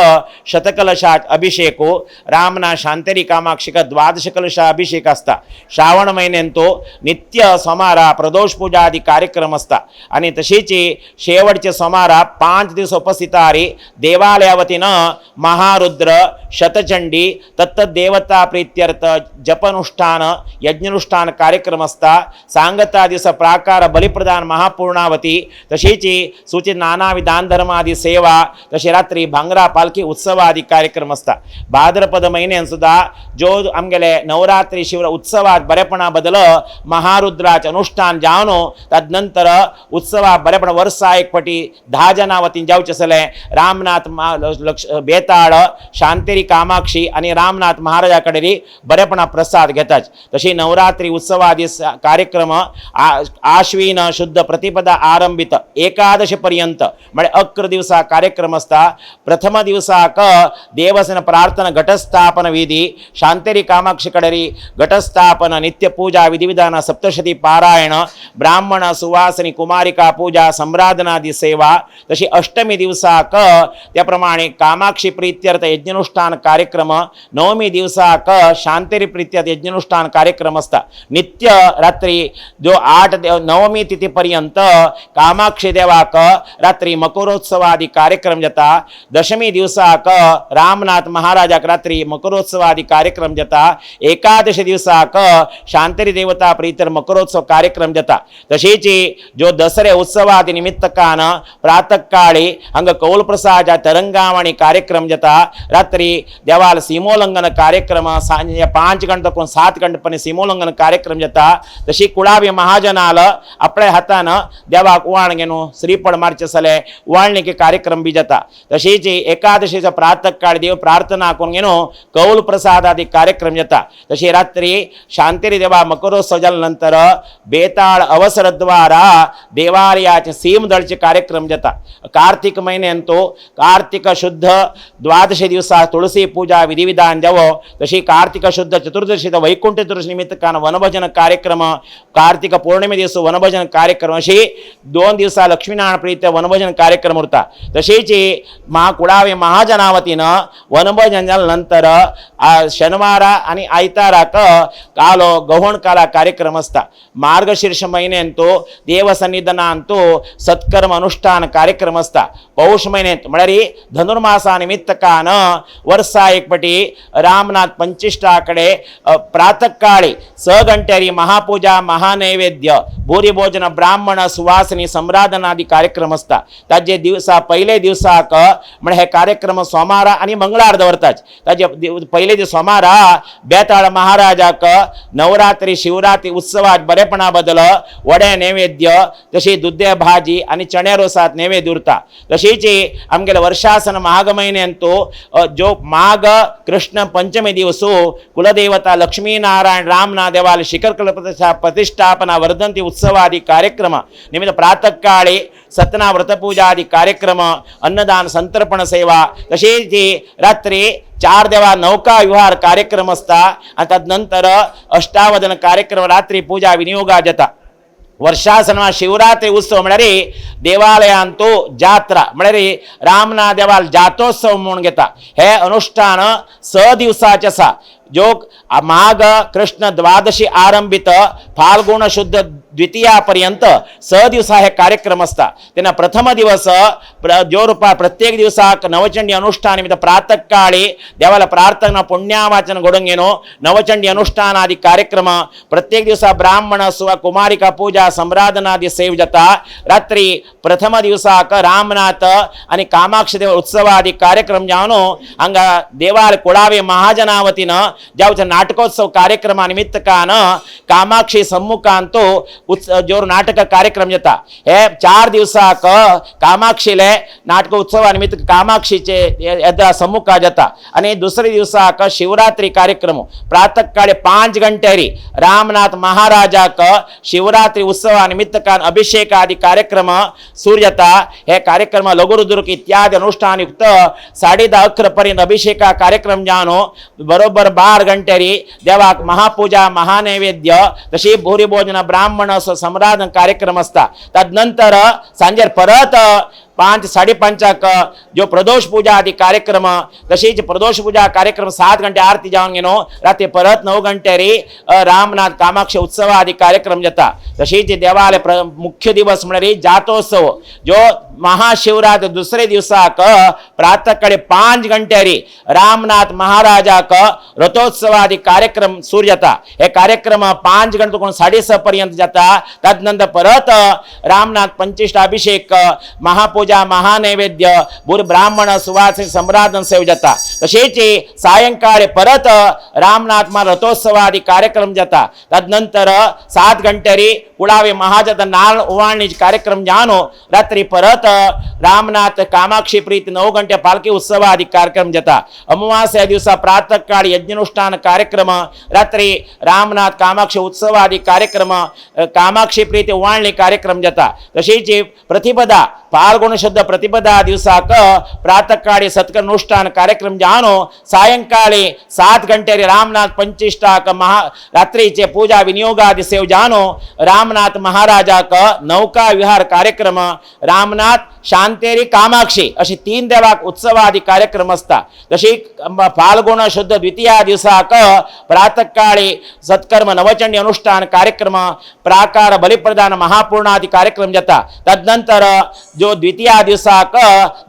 शतकलशात अभिषेको रामना शांतरी कामाक्षिक द्वादश कलशा अभिषेक असता. श्रावण महिन्यान तो नित्य सोमारा प्रदोष पूजा आदी कार्यक्रम असता आणि तशीच शेवटचे सोमारा 5 दिवस उपस्थित आरी देवालया वतीनं महारुद्र शतचंडी तत्तद देवता प्रीत्यर्थ जपनुष्ठान यज्ञानुष्ठान कार्यक्रम असता. सांगता दिवस प्राकार बलिप्रदान महापूर्णावती तशीच सूचित नानाविध दानधर्मादी सेवा तशी रात्री भांगरा पालखी उत्सवादी कार्यक्रम असता. भाद्रपद महिन्यान सुद्धा जो आमगेले नवरात्री शिवर उत्सवात बरेपणा बदल महारुद्राचे अनुष्ठान जावन तदनंतर उत्सवा बरेपण वर्सा एक पटी 10 जणां वतीन जावचें आसलें रामनाथ लक्ष बेताळ शांतेरी कामाक्षी आनी रामनाथ महाराजा कडेन बरेपणा प्रसाद घेतात. तशी नवरात्री उत्सवादी कार्यक्रम आश्विन शुद्ध प्रतिपदा आरंभित एकादश पर्यंत म्हळ्यार 11 दिवसा कार्यक्रम असता. प्रथम दिवसाक देवसेन प्रार्थना घटस्थापन विधी शांतेरी कामाक्षी कडेन घटस्थापन नित्य पूजा विधिविधान सप्तशती पारायण ब्राह्मण सुवासिनी कुमारिका पूजा सम्राधनादी सेवा. तशी अष्टमी दिवसाक त्या प्रमाणे कामाक्षी प्रीत्यर्थ यज्ञानुष्ठान कार्यक्रम नवमी दिवसाक शांतेरी प्रीत्यर्थ यज्ञानुष्ठान कार्यक्रम असता. नित्य रात्री जो 8 नवमी तिथीपर्यंत कामाक्षी देवाक रात्री मकरोत्सवादी कार्यक्रम जाता. दशमी दिवसाक रामनाथ महाराजाक रात्री मकरोत्सवादी कार्यक्रम जाता. एकादश दिवसाक शांतरी देवता प्रीतर मकरोत्सव कार्यक्रम जाता. तशीच जो दसरे उत्सवादी निमित्तकान प्रातःकाळी हांगा कौलप्रसाद तरंगावणी कार्यक्रम जाता. रात्री देवाल सीमोल्लंघन कार्यक्रम सांजे 5 गंटे कोण 7 गंटे पर्यंत सीमोल्लंघन कार्यक्रम जाता. तशी कुळावी महाजनाल आपल्या हातान देवाक उवाण घेवन श्रीफळ मारचे आसले उवाळणीके कार्यक्रम बी जाता. तशीच एकादशीचो प्रातःकाळी देव प्रार्थना करून घेवन कौल प्रसाद आदी कार्यक्रम जाता. तशी रात्री शांतेरी देवा मकरोत्सव जाल्या नंतर बेताळ अवसरद्वारा देवालयाचे सीम दळचे कार्यक्रम जाता. कार्तिक महिन्यान तो कार्तिक शुद्ध द्वादशी दिवसा तुळसी पूजा विधिविधान जावो. तशी कार्तिक शुद्ध चतुर्दशी वैकुंठ चतुर्दशी निमित्तान वनभजन कार्यक्रम कार्तिक पौर्णिमे दिवस वनभजन कार्यक्रम अशी 2 दिवसा लक्ष्मीनारायण प्रीत वनभजन कार्यक्रम उरता. तशीच महाकुळावे महाजनावतीनं वनभजन जाल्या नंतर शनिवारा आणि आयताराक कालो गव्हाण काला कार्यक्रम असता. मार्गशीर्ष महिन्यान तो देवसन्निधानांतो सत्कर्म अनुष्ठान कार्यक्रम असता. पौष महिन्यात म्हळ्यार धनुर्मासा निमित्तकान वर्सा एक पटी रामनाथ पंचिष्टाकडे प्रातःकाळी 6 गंट्यारी महापूजा महानैवेद्य भूरी भोजन ब्राह्मण सुवासिनी सम्राधनादी कार्यक्रम असता. ताजे दिवसा पहिले दिवसाक म्हळ्यार हे कार्यक्रम सोमारा आणि मंगळार दवरतात. ताजे पहिले दिवस सोमारा बेताळ महाराजाक नवरात्री शिवरात्री उत्सवात बरेपणा बदल वडे नैवेद्य तशी दुद्दे भाजी आणि चण्या रोसात नैवेद्य उरता. तशीच आमगेले वर्षासन माघ महिन्यान तो जो माघ कृष्ण पंचमी दिवसो कुलदेवता लक्ष्मीनारायण रामनाथ देवाल शिखर प्रतिष्ठापना वर्धंती उत्सवादी कार्यक्रम निमित्त प्रातःकाळी सतना व्रतपूजादी कार्यक्रम अन्नदान संतर्पण सेवा तशीच रात्री 4 देवा नौका विहार कार्यक्रम असता आणि तदनंतर अष्टावधान कार्यक्रम रात्री पूजा विनियोगा जाता. वर्षासन शिवरात्री उत्सव म्हळ्यार देवालयांतो जात्रा म्हळ्यार रामनाथ देवाल जात्रोत्सव म्हणून घेता. हे अनुष्ठान 6 दिवसाचे आसा. जो माघ कृष्ण द्वादशी आरंभित फाल्गुन शुद्ध द्वितीयापर्यंत 6 दिवसा हे कार्यक्रम असता. तेन्ना प्रथम दिवस जो रुपा प्रत्येक दिवसाक नवचंडी अनुष्ठान निमित्त प्रातःकाळी देवाला प्रार्थना पुण्यावाचन घडोवन घेवन नवचंडी अनुष्ठान आदी कार्यक्रम प्रत्येक दिवसा ब्राह्मण सुवा कुमारिका पूजा सम्राधनादी सेव जाता. रात्री प्रथम दिवसाक रामनाथ आणि कामाक्षी देव उत्सवादी कार्यक्रम जावन हांगा देवाल कुळावे महाजनावतीन ज्या नाटकोत्सव कार्यक्रमा निमित्तकान कामाक्षी सम्मुखांतो जोर नाटक कार्यक्रम जाता. हे 4 दिवसाक कामाक्षीले नाटक उत्सवा निमित्त कामाक्षीचे सम्मुखा जाता. आणि दुसरे दिवसाक शिवरात्री कार्यक्रम प्रातःकाळी 5 गंटेरी रामनाथ महाराजाक शिवरात्री उत्सवा निमित्तकान अभिषेक आदी कार्यक्रम सुरू जाता. हे कार्यक्रम लघुरुद्र इत्यादी अनुष्ठान युक्त 10:30 पर्यंत अभिषेका कार्यक्रम जानो बरोबर 12 गंटेरी देवाक महापूजा महानैवेद्य तशी भूरिभोजन ब्राह्मण सम्राधन कार्यक्रम असता. तदनंतर सांजेर परत 5 5:30 जो प्रदोष पूजा आदी कार्यक्रम तशीच प्रदोष पूजा कार्यक्रम 7 घंटे आरती जावन घेनो रात्री परत 9 घंटेरी रामनाथ कामाक्षी उत्सव आदी कार्यक्रम जाता. तशीच देवालय मुख्य दिवस म्हळ्यार जातोत्सव जो महाशिवरात्र दुसरे दिवसाक प्रातःकाळी 5 घंटेरी रामनाथ महाराजाक रथोत्सव आदी कार्यक्रम सुरू जाता. हे कार्यक्रम 5 घंटे कोण 6:30 पर्यंत जाता. तदनंतर परत रामनाथ पंचिष्ट अभिषेक महापूजा महानैवेद्य बुर ब्राह्मण सुवासिनी सम्राधन सेव जाता. तशेच सायंकाळी परत रामनाथ मा रथोत्सव आदी कार्यक्रम जाता. तदनंतर 7 घंटेरी कुळावे महाजत नारळ उवाळणी कार्यक्रम जानो रात्री परत रामनाथ कामाक्षी प्रीती 9 घंटे पालखी उत्सव आदी कार्यक्रम जाता. अमावास्या दिवसा प्रातःकाळी यज्ञानुष्ठान कार्यक्रम रात्री रामनाथ कामाक्षी उत्सव आदी कार्यक्रम कामाक्षी प्रीती उवाळणी कार्यक्रम जाता. तशीच प्रतिपदा फाल्गुन शुद्ध प्रतिपदा दिवसाक प्रातःकाळी सत्कर्मानुष्ठान कार्यक्रम जानो सायंकाळी 7 घंटे रामनाथ पंचिष्टाक महा रात्रीचे पूजा विनियोगादि सेव जानो रामनाथ महाराजाक नौका विहार कार्यक्रम रामनाथ शांतेरी कामाक्षी अशी 3 देवाक उत्सवादी कार्यक्रम असता. तशी फाल्गुन शुद्ध द्वितीया दिवसाक प्रातःकाळी सत्कर्म नवचंडी अनुष्ठान कार्यक्रम प्राकार बलिप्रदान महापूर्णादी कार्यक्रम जाता. तदनंतर जो द्वितीया दिवसाक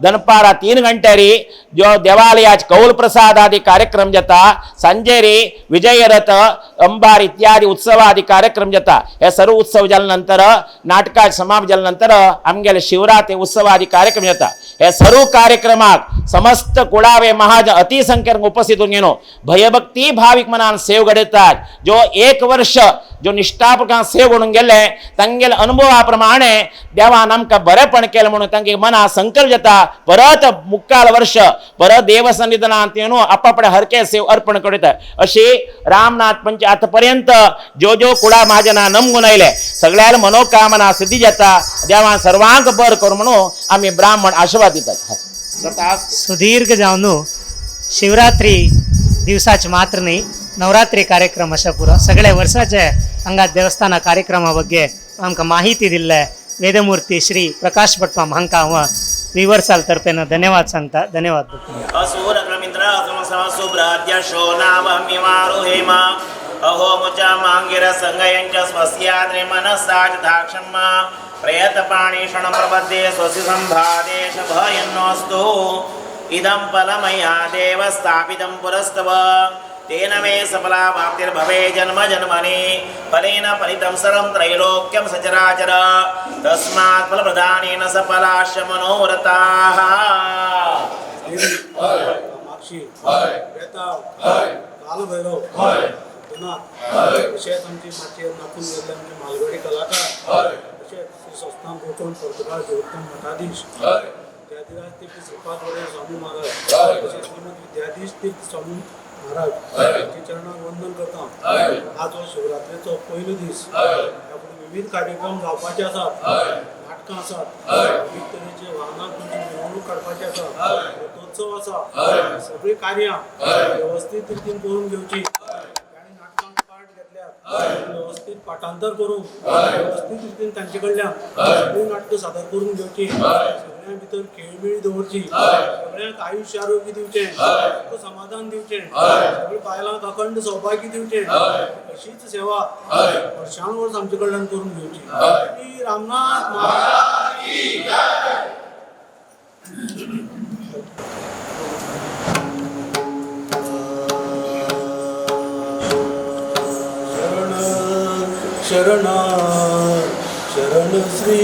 दनपारा 3 घंटेरी जो देवालयाच कौल प्रसाद आदी कार्यक्रम जाता. संजेरी विजयरथ अंबार इत्यादी उत्सव आदी कार्यक्रम जाता. हे सर्व उत्सव जाल्यानंतर नाटकात समाप्त जाल्यानंतर आमगेले शिवरात्री उत्सव आदी कार्यक्रम जाता. हे सर्व कार्यक्रमाक समस्त कुळावे महाजन अतिसंख्येन उपस्थित होऊन घेनो भयभक्ती भाविक मनान सेव घडयतात. जो 1 वर्ष जो निष्ठापूर्वक सेव घडून गेले तांगेले अनुभवा प्रमाणे देवान आमकां बरेपण केलें म्हणून तांगे मना संकल्प जाता परत मुक्काल वर्ष परत देवसन्निधानांत येवन आपापले हरके सेव अर्पण करता. अशी रामनाथ पंच आतापर्यंत जो जो कुळा महाजना नमगून आयले सगळ्याला मनोकामना सिद्धी जाता. देवान सर्वांक बर करूं म्हणून आमी ब्राह्मण आशीर्वाद दितात. सुदीर्घ जावन शिवरात्री दिवसाचे मात्र न्ही नवरात्री कार्यक्रम अशा पुरो सगळ्या वर्साचे हांगा देवस्थाना कार्यक्रमा ಬಗ್ಗೆ आमकां माहिती दिल्ले वेदमूर्ती श्री प्रकाश भटमाम हांकां हांव विवर्साल तर्फेन धन्यवाद सांगता. धन्यवाद. इदं फलमया देव स्थापितं पुरस्तव तेन मे सफला प्राप्तिर्भवे जन्म जन्मनि फलेन फलितं सर्वं त्रैलोक्यं सचराचर तस्मात् फलप्रदानेन सफलाश्च मनोरथाः. कामाक्षी बेताळ कालभैरव सिद्धनाथ तशेंच आमची मातयेर नाचून गेल्ले आमचे मालवणी कलाकार तशेंच श्री संस्थान गोठोण पर्तगाळ देवोत्तम मठाधीश विद्याधिराज तीर्थ श्रीपाद वडे स्वामी महाराज तशेंच श्रीमद विद्याधीश तीर्थ स्वामी महाराज हांच्या चरणाक वंदन करता. आज हो शिवरात्रेचो पयलो दीस. ह्या फुडें विविध कार्यक्रम जावपाचे आसात, नाटकां आसात, विविध तरेचे वाहनां तुमची मिरवणूक काडपाची आसा, रथोत्सव आसा. सगळीं कार्यां वेवस्थीत रितीन करून घेवची. तांणी नाटकांत पार्ट घेतल्यात वेवस्थीत पाठांतर करून वेवस्थीत रितीन तांचे कडल्यान सगळीं नाटकां सादर करून घेवची. सगळ्यां भितर खेळमेळी दवरची. सगळ्यांक आयुश्य आरोग्य दिवचें, सुख समाधान दिवचें, सगळ्या बायलांक अखंड सौभाग्य दिवचें. अशीच सेवा वर्षान वर्स आमचे कडल्यान करून घेवची. श्री रामनाथ महाराज. शरण शरण शरण श्री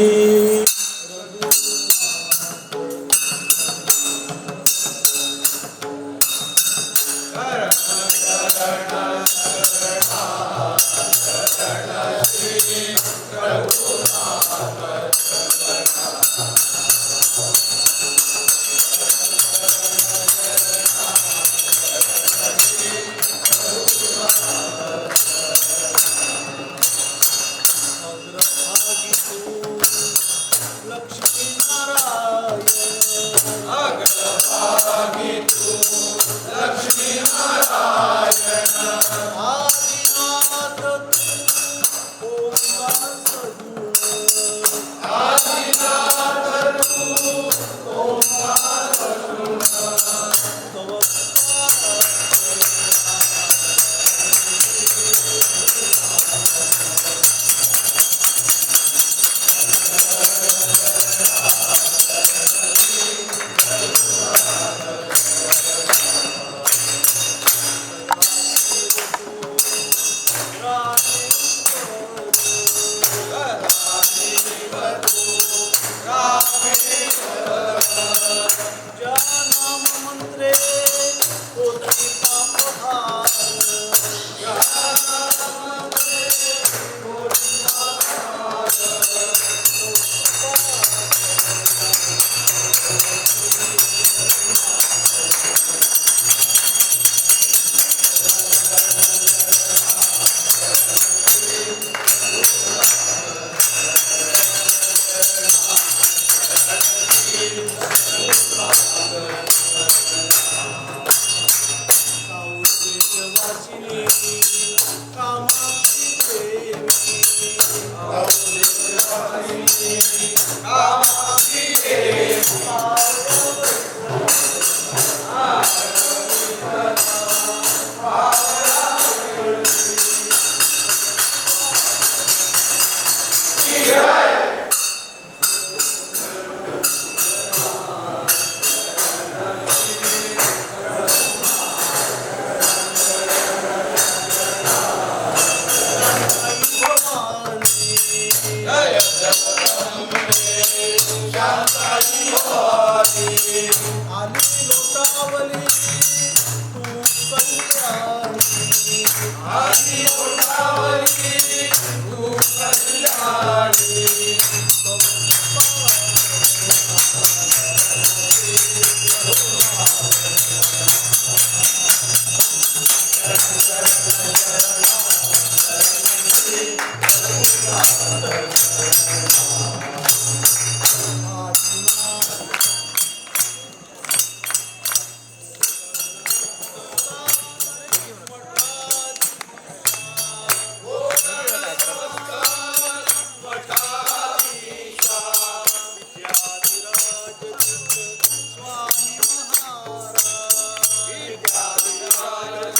अग्रभागी तू लक्ष्मी नारायण अग्रभागी तू लक्ष्मी नारायण आदिनाथ तू ओंकार सगुण आदिनाथ तू ओंकार सगुण तव ज्या नाम मंत्रे कोटी पापहार ज्या नाम मंत्रे कोटी पापहार काउदेशवासिनी कामाक्षी देवी काउदेशवासिनी कामाक्षी देवी भवानी आली लोटावली तू कल्याणी आली लोटावली तू कल्याणी स्वामी महाराज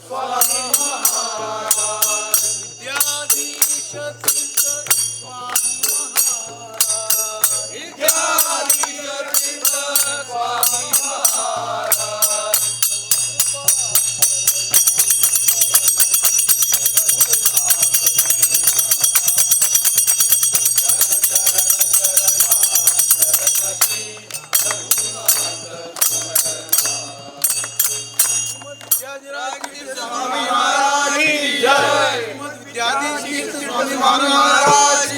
स्वामी महाराज विद्याधीश तीर्थ स्वामी महाराज विद्याधीश तीर्थ स्वामी महाराज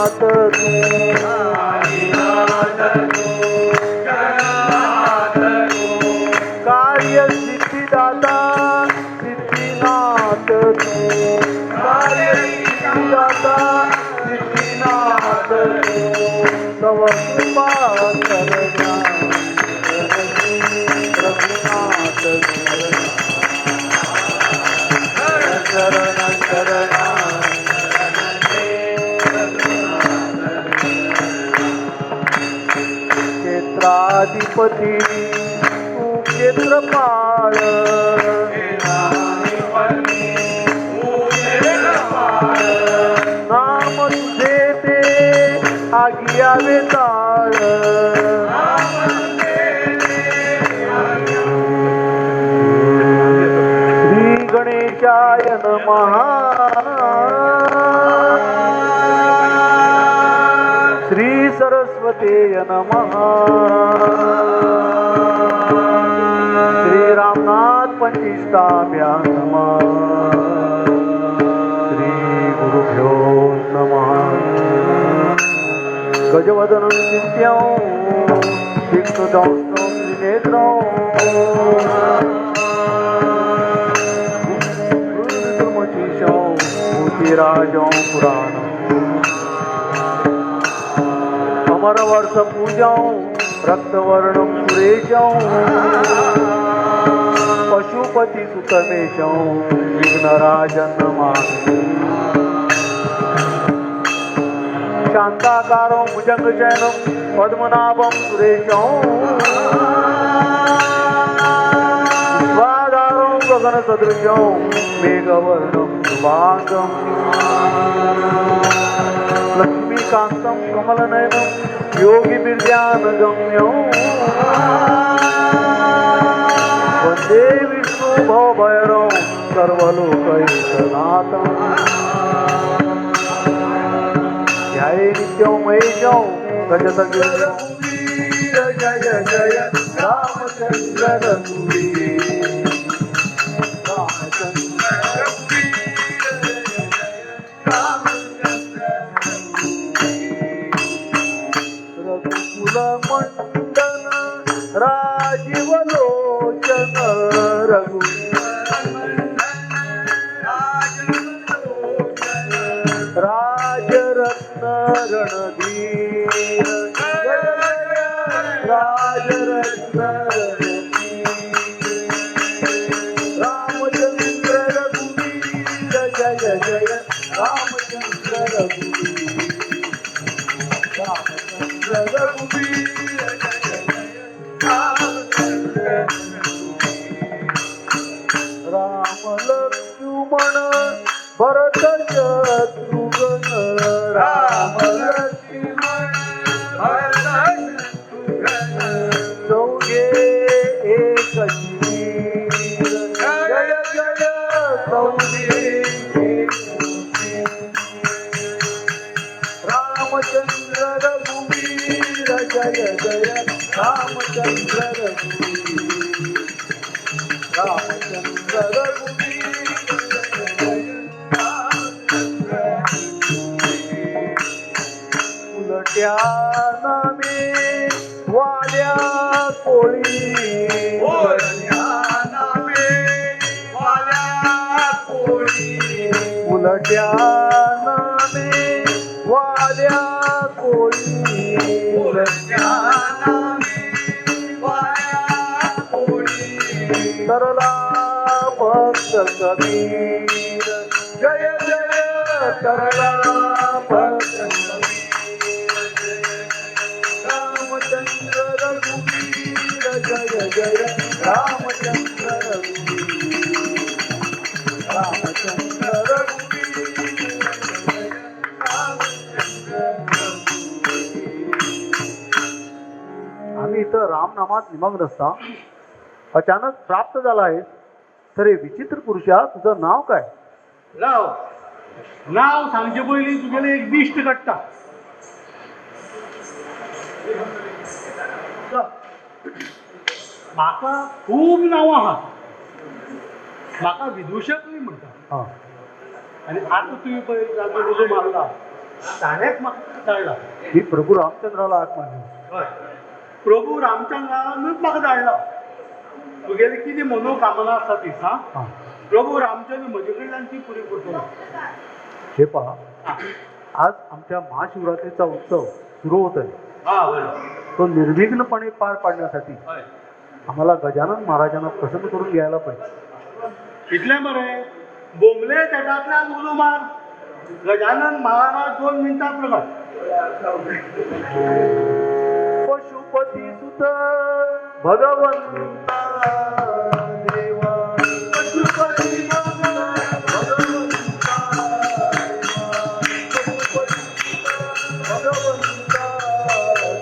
आदिनाथ तूं, कार्य सिद्धिदाता सिद्धिनाथ तूं, कार्य सिद्धिदाता सिद्धिनाथ तूं, तव कृपा शरणा रघुनाथ शरण शरणा. क्षेत्राधिपती तू क्षेत्रपाळ, नाम तुझे ते आगियावे ताळ. श्री गणेशाय नमः. श्री सरस्वते नमः. श्री रामनाथ पंचिष्टाभ्यां नमः. श्री गुरुभ्यो नमः. गजवदनं चिन्त्यं विष्णुदंष्ट्रं त्रिनेत्रं गुरुर्मचिशं भूतिराजं पुराणम् अमरवर्ष पूजं रक्तवर्णं सुरेशं पशुपतिसुतमेशं विघ्नराजं नमामि. शान्ताकारं भुजङ्गशयनं पद्मनाभं सुरेशं विश्वाधारं गगनसदृशं मेघवर्णं शुभाङ्गं लक्ष्मीकान्तं कमलनयनं योगिभिर्ध्यानगम्यं वन्दे विष्णु भवभैरवं सर्वलोकैकनाथम्. ध्याये नित्यं महेशं गजतगिरिं. जय जय रामचंद्र रघुवीर, रामचंद्र रघुवीर, रामचंद्र रघुवीर. रघुकुल मंडन राजीव लोचन, रघुकुल राजरत्न रणधीर, राजरत्न रणधीर. रामचंद्र रघुवीर जय जय रामचंद्र रघुवीर, रामचंद्र रघुवीर जय जय रामचंद्र रघुवीर. राम लक्ष्मण भरत शत्रुघ्न, राम लक्ष्मण भरत शत्रुघ्न, चौघे एक वीर. जय जय चौघे एक वीर. रामचंद्र रघुवीर जय जय रामचंद्र रघुवीर, रामचंद्र रघुवीर जय जय रामचंद्र रघुवीर. उलट्या नामे वाल्या कोळी, उलट्या नामे वाल्या कोळी, उलट्या नामे वाल्या कोळी, उलट्या नामे वाल्या कोळी, तरला भक्त कबीर. जय जय तरला भक्त कबीर. रामचंद्र रघुवीर जय जय रामचंद्र रघुवीर, रामचंद्र रघुवीर जय जय रामचंद्र रघुवीर. आम्ही इथं रामनामात निमग्न असता अचानक प्राप्त झाला आहेस. तर हे विचित्र पुरुषा, तुझं नाव काय? राव, नाव सांगचे पयलीं तुगेलें एक लिस्ट काडटा. म्हाका खूब नांवां आहा. म्हाका विदुशकूय म्हणटा. आनी आतां तुवें पळय जागो उलो मारला ताणेंच म्हाका धाडला. ही प्रभू रामचंद्राला हाक मारली. हय, प्रभू रामचंद्रानूच म्हाका धाडला. तुगेली कितें मनोकामना आसा ती सांग. हां. प्रभू रामचंद्र म्हजे कडल्यान ती पुरी करतलो. हे पहा, आज आमच्या महाशिवरात्रीचा उत्सव सुरू होत आहे. हां बरोबर. तो निर्विघ्नपणे पार पाडण्यासाठी हय. आम्हाला गजानन महाराजांना प्रसन्न करून घ्यायला पाहिजे. इतलें बरें, बोमले तेटांतल्यान उलो मार, गजानन महाराज 2 मिनटां प्रकट. पशुपती सुत भगवंता देवा, पशुपती भगवंता देवा, पशुपती भगवंता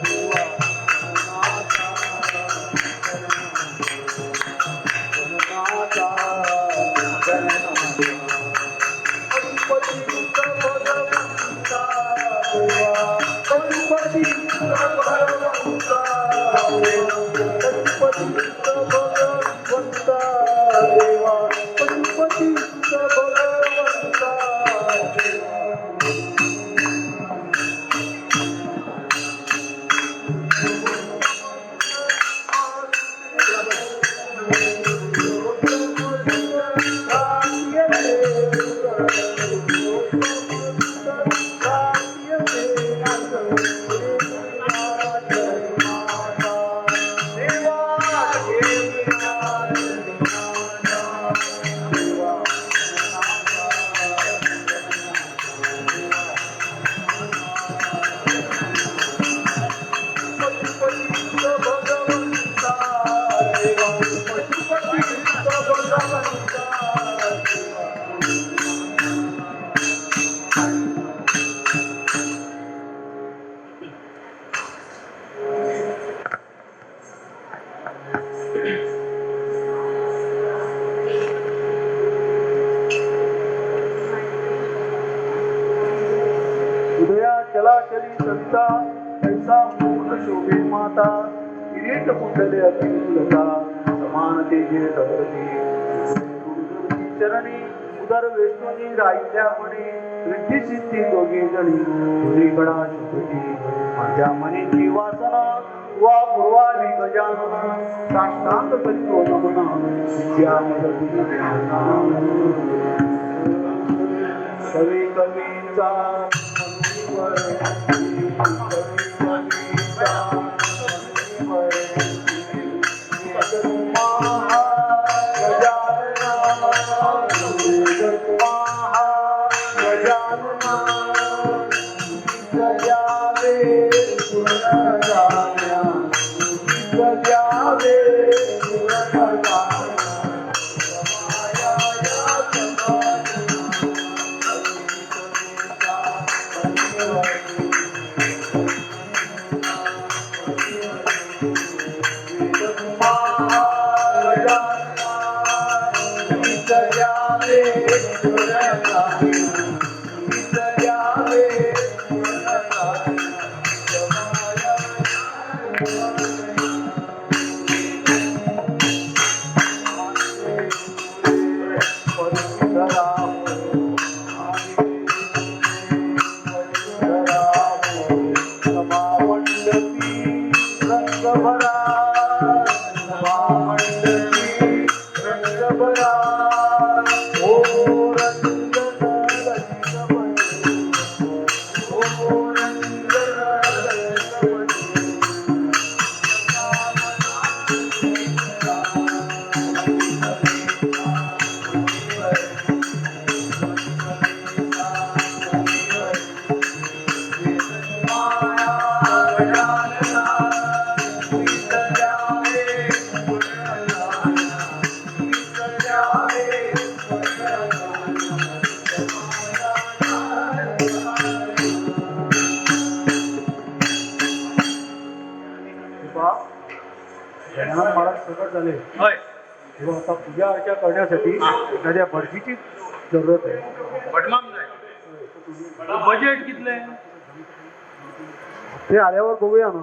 देवा, गणनाथा गणनाथा, पशुपती सुत भगवंता देवा, पशुपती सुत भगवंता देवा, पशुपती सुत भगवंता देवा, पशुपती सुत भगवंता देवा. उदया चलाचली सविता, तैसा मुकुट शोभे माता, किरीट कुंडले अतिलता, समान तेजे धरती, चरणी उदर वेष्टुनी राहिल्या म्हणी, रिद्धी सिद्धी दोघे जणी, तुझी कडा शोभती, माझ्या मनीची वासना वा पूर्वावी गजानन, साष्टांग करितो नमन, विद्या मदती कवी कवीचा महाराज प्रकट झाले. हय. तेव्हा आता पूजा अर्चा करण्यासाठी एखाद्या भटजीची जरूरत आहे. भटमाम जाय. बजेट कितलें? ते आल्यावर बघूया ना.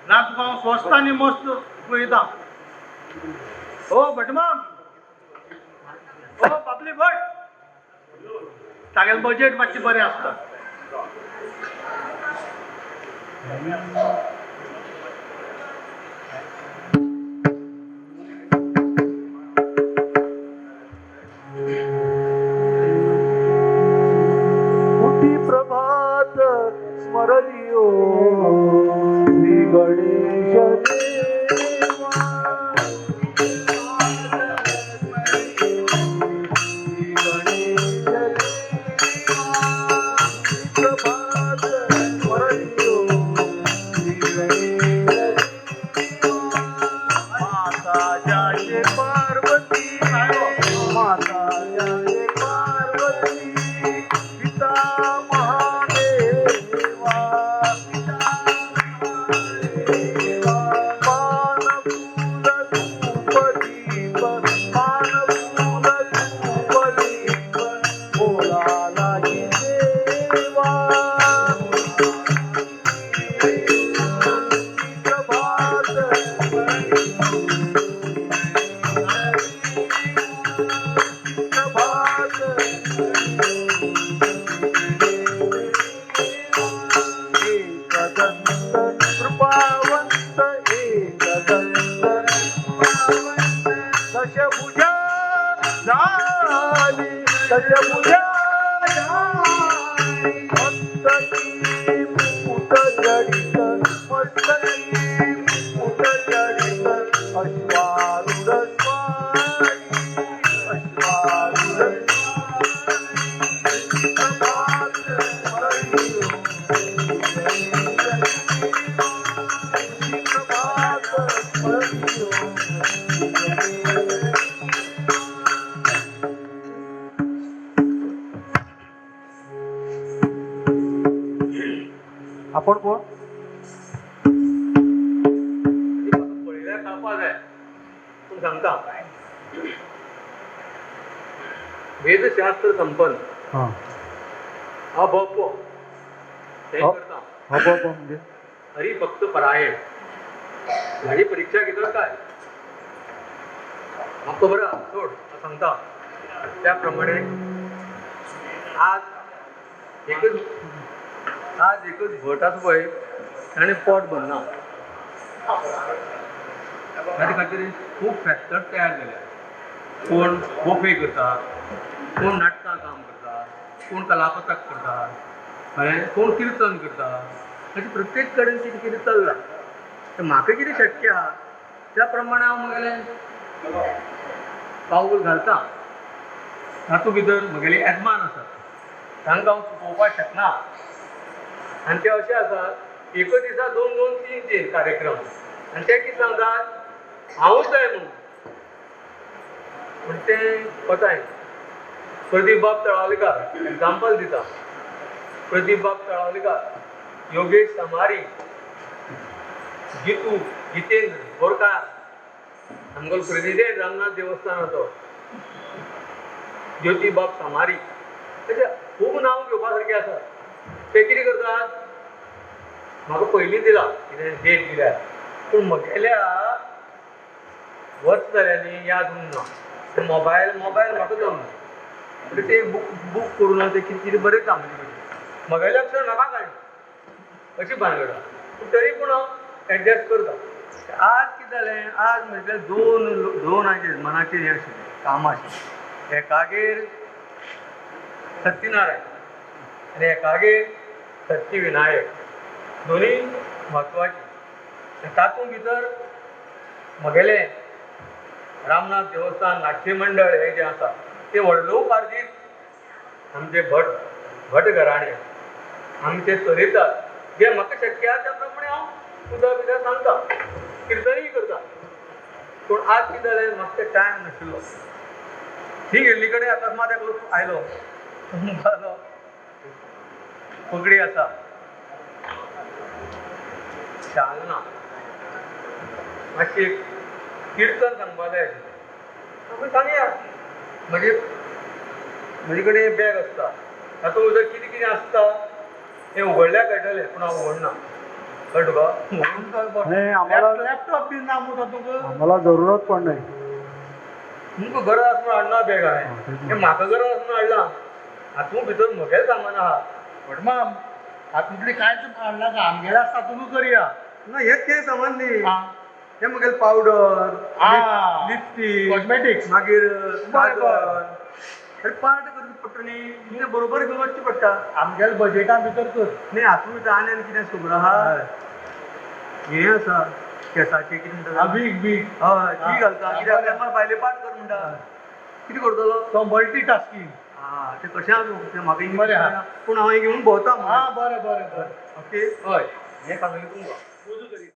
ना तुका हांव स्वस्त आनी मस्त पळयता. ओ भटमाम, ओ बाबली भट, तागेलें बजेट मातशें बरें आसता. उठी प्रभात स्मरलियो श्री गणेश देवा. श्री गणेश देवा. प्रभात स्मरलियो श्री गणेश देवा. माता जाचे पार्वती, माता जाचे पार्वती, पिता महादेवा, पिता महादेवा. पान फूल धूप दीप, पान फूल धूप दीप, बोला लागी देवा. प्रभात प्रभात एकदंत कृपावंत, एकदंत दशभुजा झाली, दशभुजा झाली. मस्तकी मुकुट जडित, मस्तकी मुकुट जडित, अश्वारूढ स्वामी, अश्वारूढ प्रभात स्मरलियो प्रभात स्मरलियो. आपण कोण? पळयल्यार कळपा जाय, पूण सांगता, वेदशास्त्र संपन्न हां. अभप ते करता. अभप म्हणजे? हरिभक्त परायण. हाजी परीक्षा घेतात काय म्हाका खबर आहा, सोड, हांव सांगता. त्या प्रमाणे आज एकच भट आसा पळय, ताणें पोट भरना. ताजे खातीर खूब फॅक्टर्स तयार जाल्या. कोण बोफे करता, कोण नाटकां काम करता, कोण कलापथक करता, कळ्ळें, कोण किर्तन करता. अशें प्रत्येक कडेन कितें कितें चल्लां. तर म्हाका कितें शक्य आहा त्या प्रमाणे हांव म्हगेलें पावल घालता. तातूंत भितर म्हगेले येजमान आसात, तांकां हांव चुकोवपाक शकना. आनी ते अशे आसात, एकच दिसा दोन दोन तीन तीन कार्यक्रम, आनी ते कितें सांगतात, हांवूच जाय म्हणून. पूण तें कोताय प्रदीप बाब तळावलीकार एग्जाम्पल दिता. प्रदीप बाब तळावलीकार, योगेश समारी, जितू जितेंद्र बोरकार, आमगेलो प्रेजिडेंट रामनाथ देवस्थानाचो ज्योती बाब सामारी, अशे खूब नांव घेवपा सारके आसात. ते कितें करतात, म्हाका पयलीं दिला कितें डेट दिल्यार, पूण म्हगेल्या वर्स जाल्यांनी याद उरना. मोबायल मोबायल म्हाका जमना. म्हणटा ते बूक बूक करून ते कितें कितें बरयता म्हजे कडेन, म्हगेलें अक्षर म्हाका कळना, अशी भानगड आहा. पूण तरी पूण हांव एडजस्ट करता. आज कितें जालें, आज म्हटल्यार दोन दोन हाजेर येजमानाचेर हें आशिल्लें, कामां आशिल्लीं. एकागेर सत्यनारायण आनी एकागेर सत्यविनायक, दोनूय म्हत्वाचीं. तातूंत भितर म्हगेलें रामनाथ देवस्थान नाट्य मंडळ हें जें आसा तें वडलोपार्जीत आमचे भट भट घराणें आमचे चलयतात. जें म्हाका शक्य आहा त्या प्रमाणे हांव पुजा बिजा सांगता, किर्तनूय करता. पूण आज कितें जालें, म्हाका ते टायम नाशिल्लो. थंय गेल्ली कडेन अकस्मात एकलो आयलो, म्हणपालो पगडी आसा, शाल ना, मातशी एक किर्तन सांगपा जाय आशिल्लें. हांवें सांगया. मागीर म्हजे कडेन बॅग आसता, तातूंत भितर कितें कितें आसता हें उगडल्यार कळटलें, पूण हांव उगडना. कळ्ळें तुका? नाही, आम्हाला लॅपटॉप बी ना मू तातूंत. आम्हाला जरूरत पण नाही. तुमकां गरज आसा म्हणून हाडना बॅग हांवें. हें म्हाका गरज आसा म्हणून हाडलां. हातूंत भितर म्हगेलें सामान आहा. भटमाम, हातूंतली कांयच हाडनाका, आमगेलें आसता तातूंतच करया. ना, हें तें सामान न्ही. आं. हें म्हगेलें पावडर, आं. Lipstick, cosmetics. मागीर बरें, काजल. अरे, पार्ट करचें पडटा न्ही, कितें बरोबर घेवन वचचें पडटा. आमगेल्या बजेटा भितर कर. न्ही, हातूंत भितर आनी आनी कितें खबर आहा, हें आसा केंसाचें कितें म्हणटा. वीग बीग. हय, ती घालता. आं, कित्याक बरें. म्हाका भायले पार्ट कर म्हणटा, कितें करतलो? तो मल्टी टास्कींग. आं, तें कशें आसूं, तें म्हाका इंग्लीश बरें आहा. कळना, पूण हांव हें घेवन भोंवता. आं, बरें बरें बरें. ओके. हय. हें सांगलें तुमकां. उजू करी.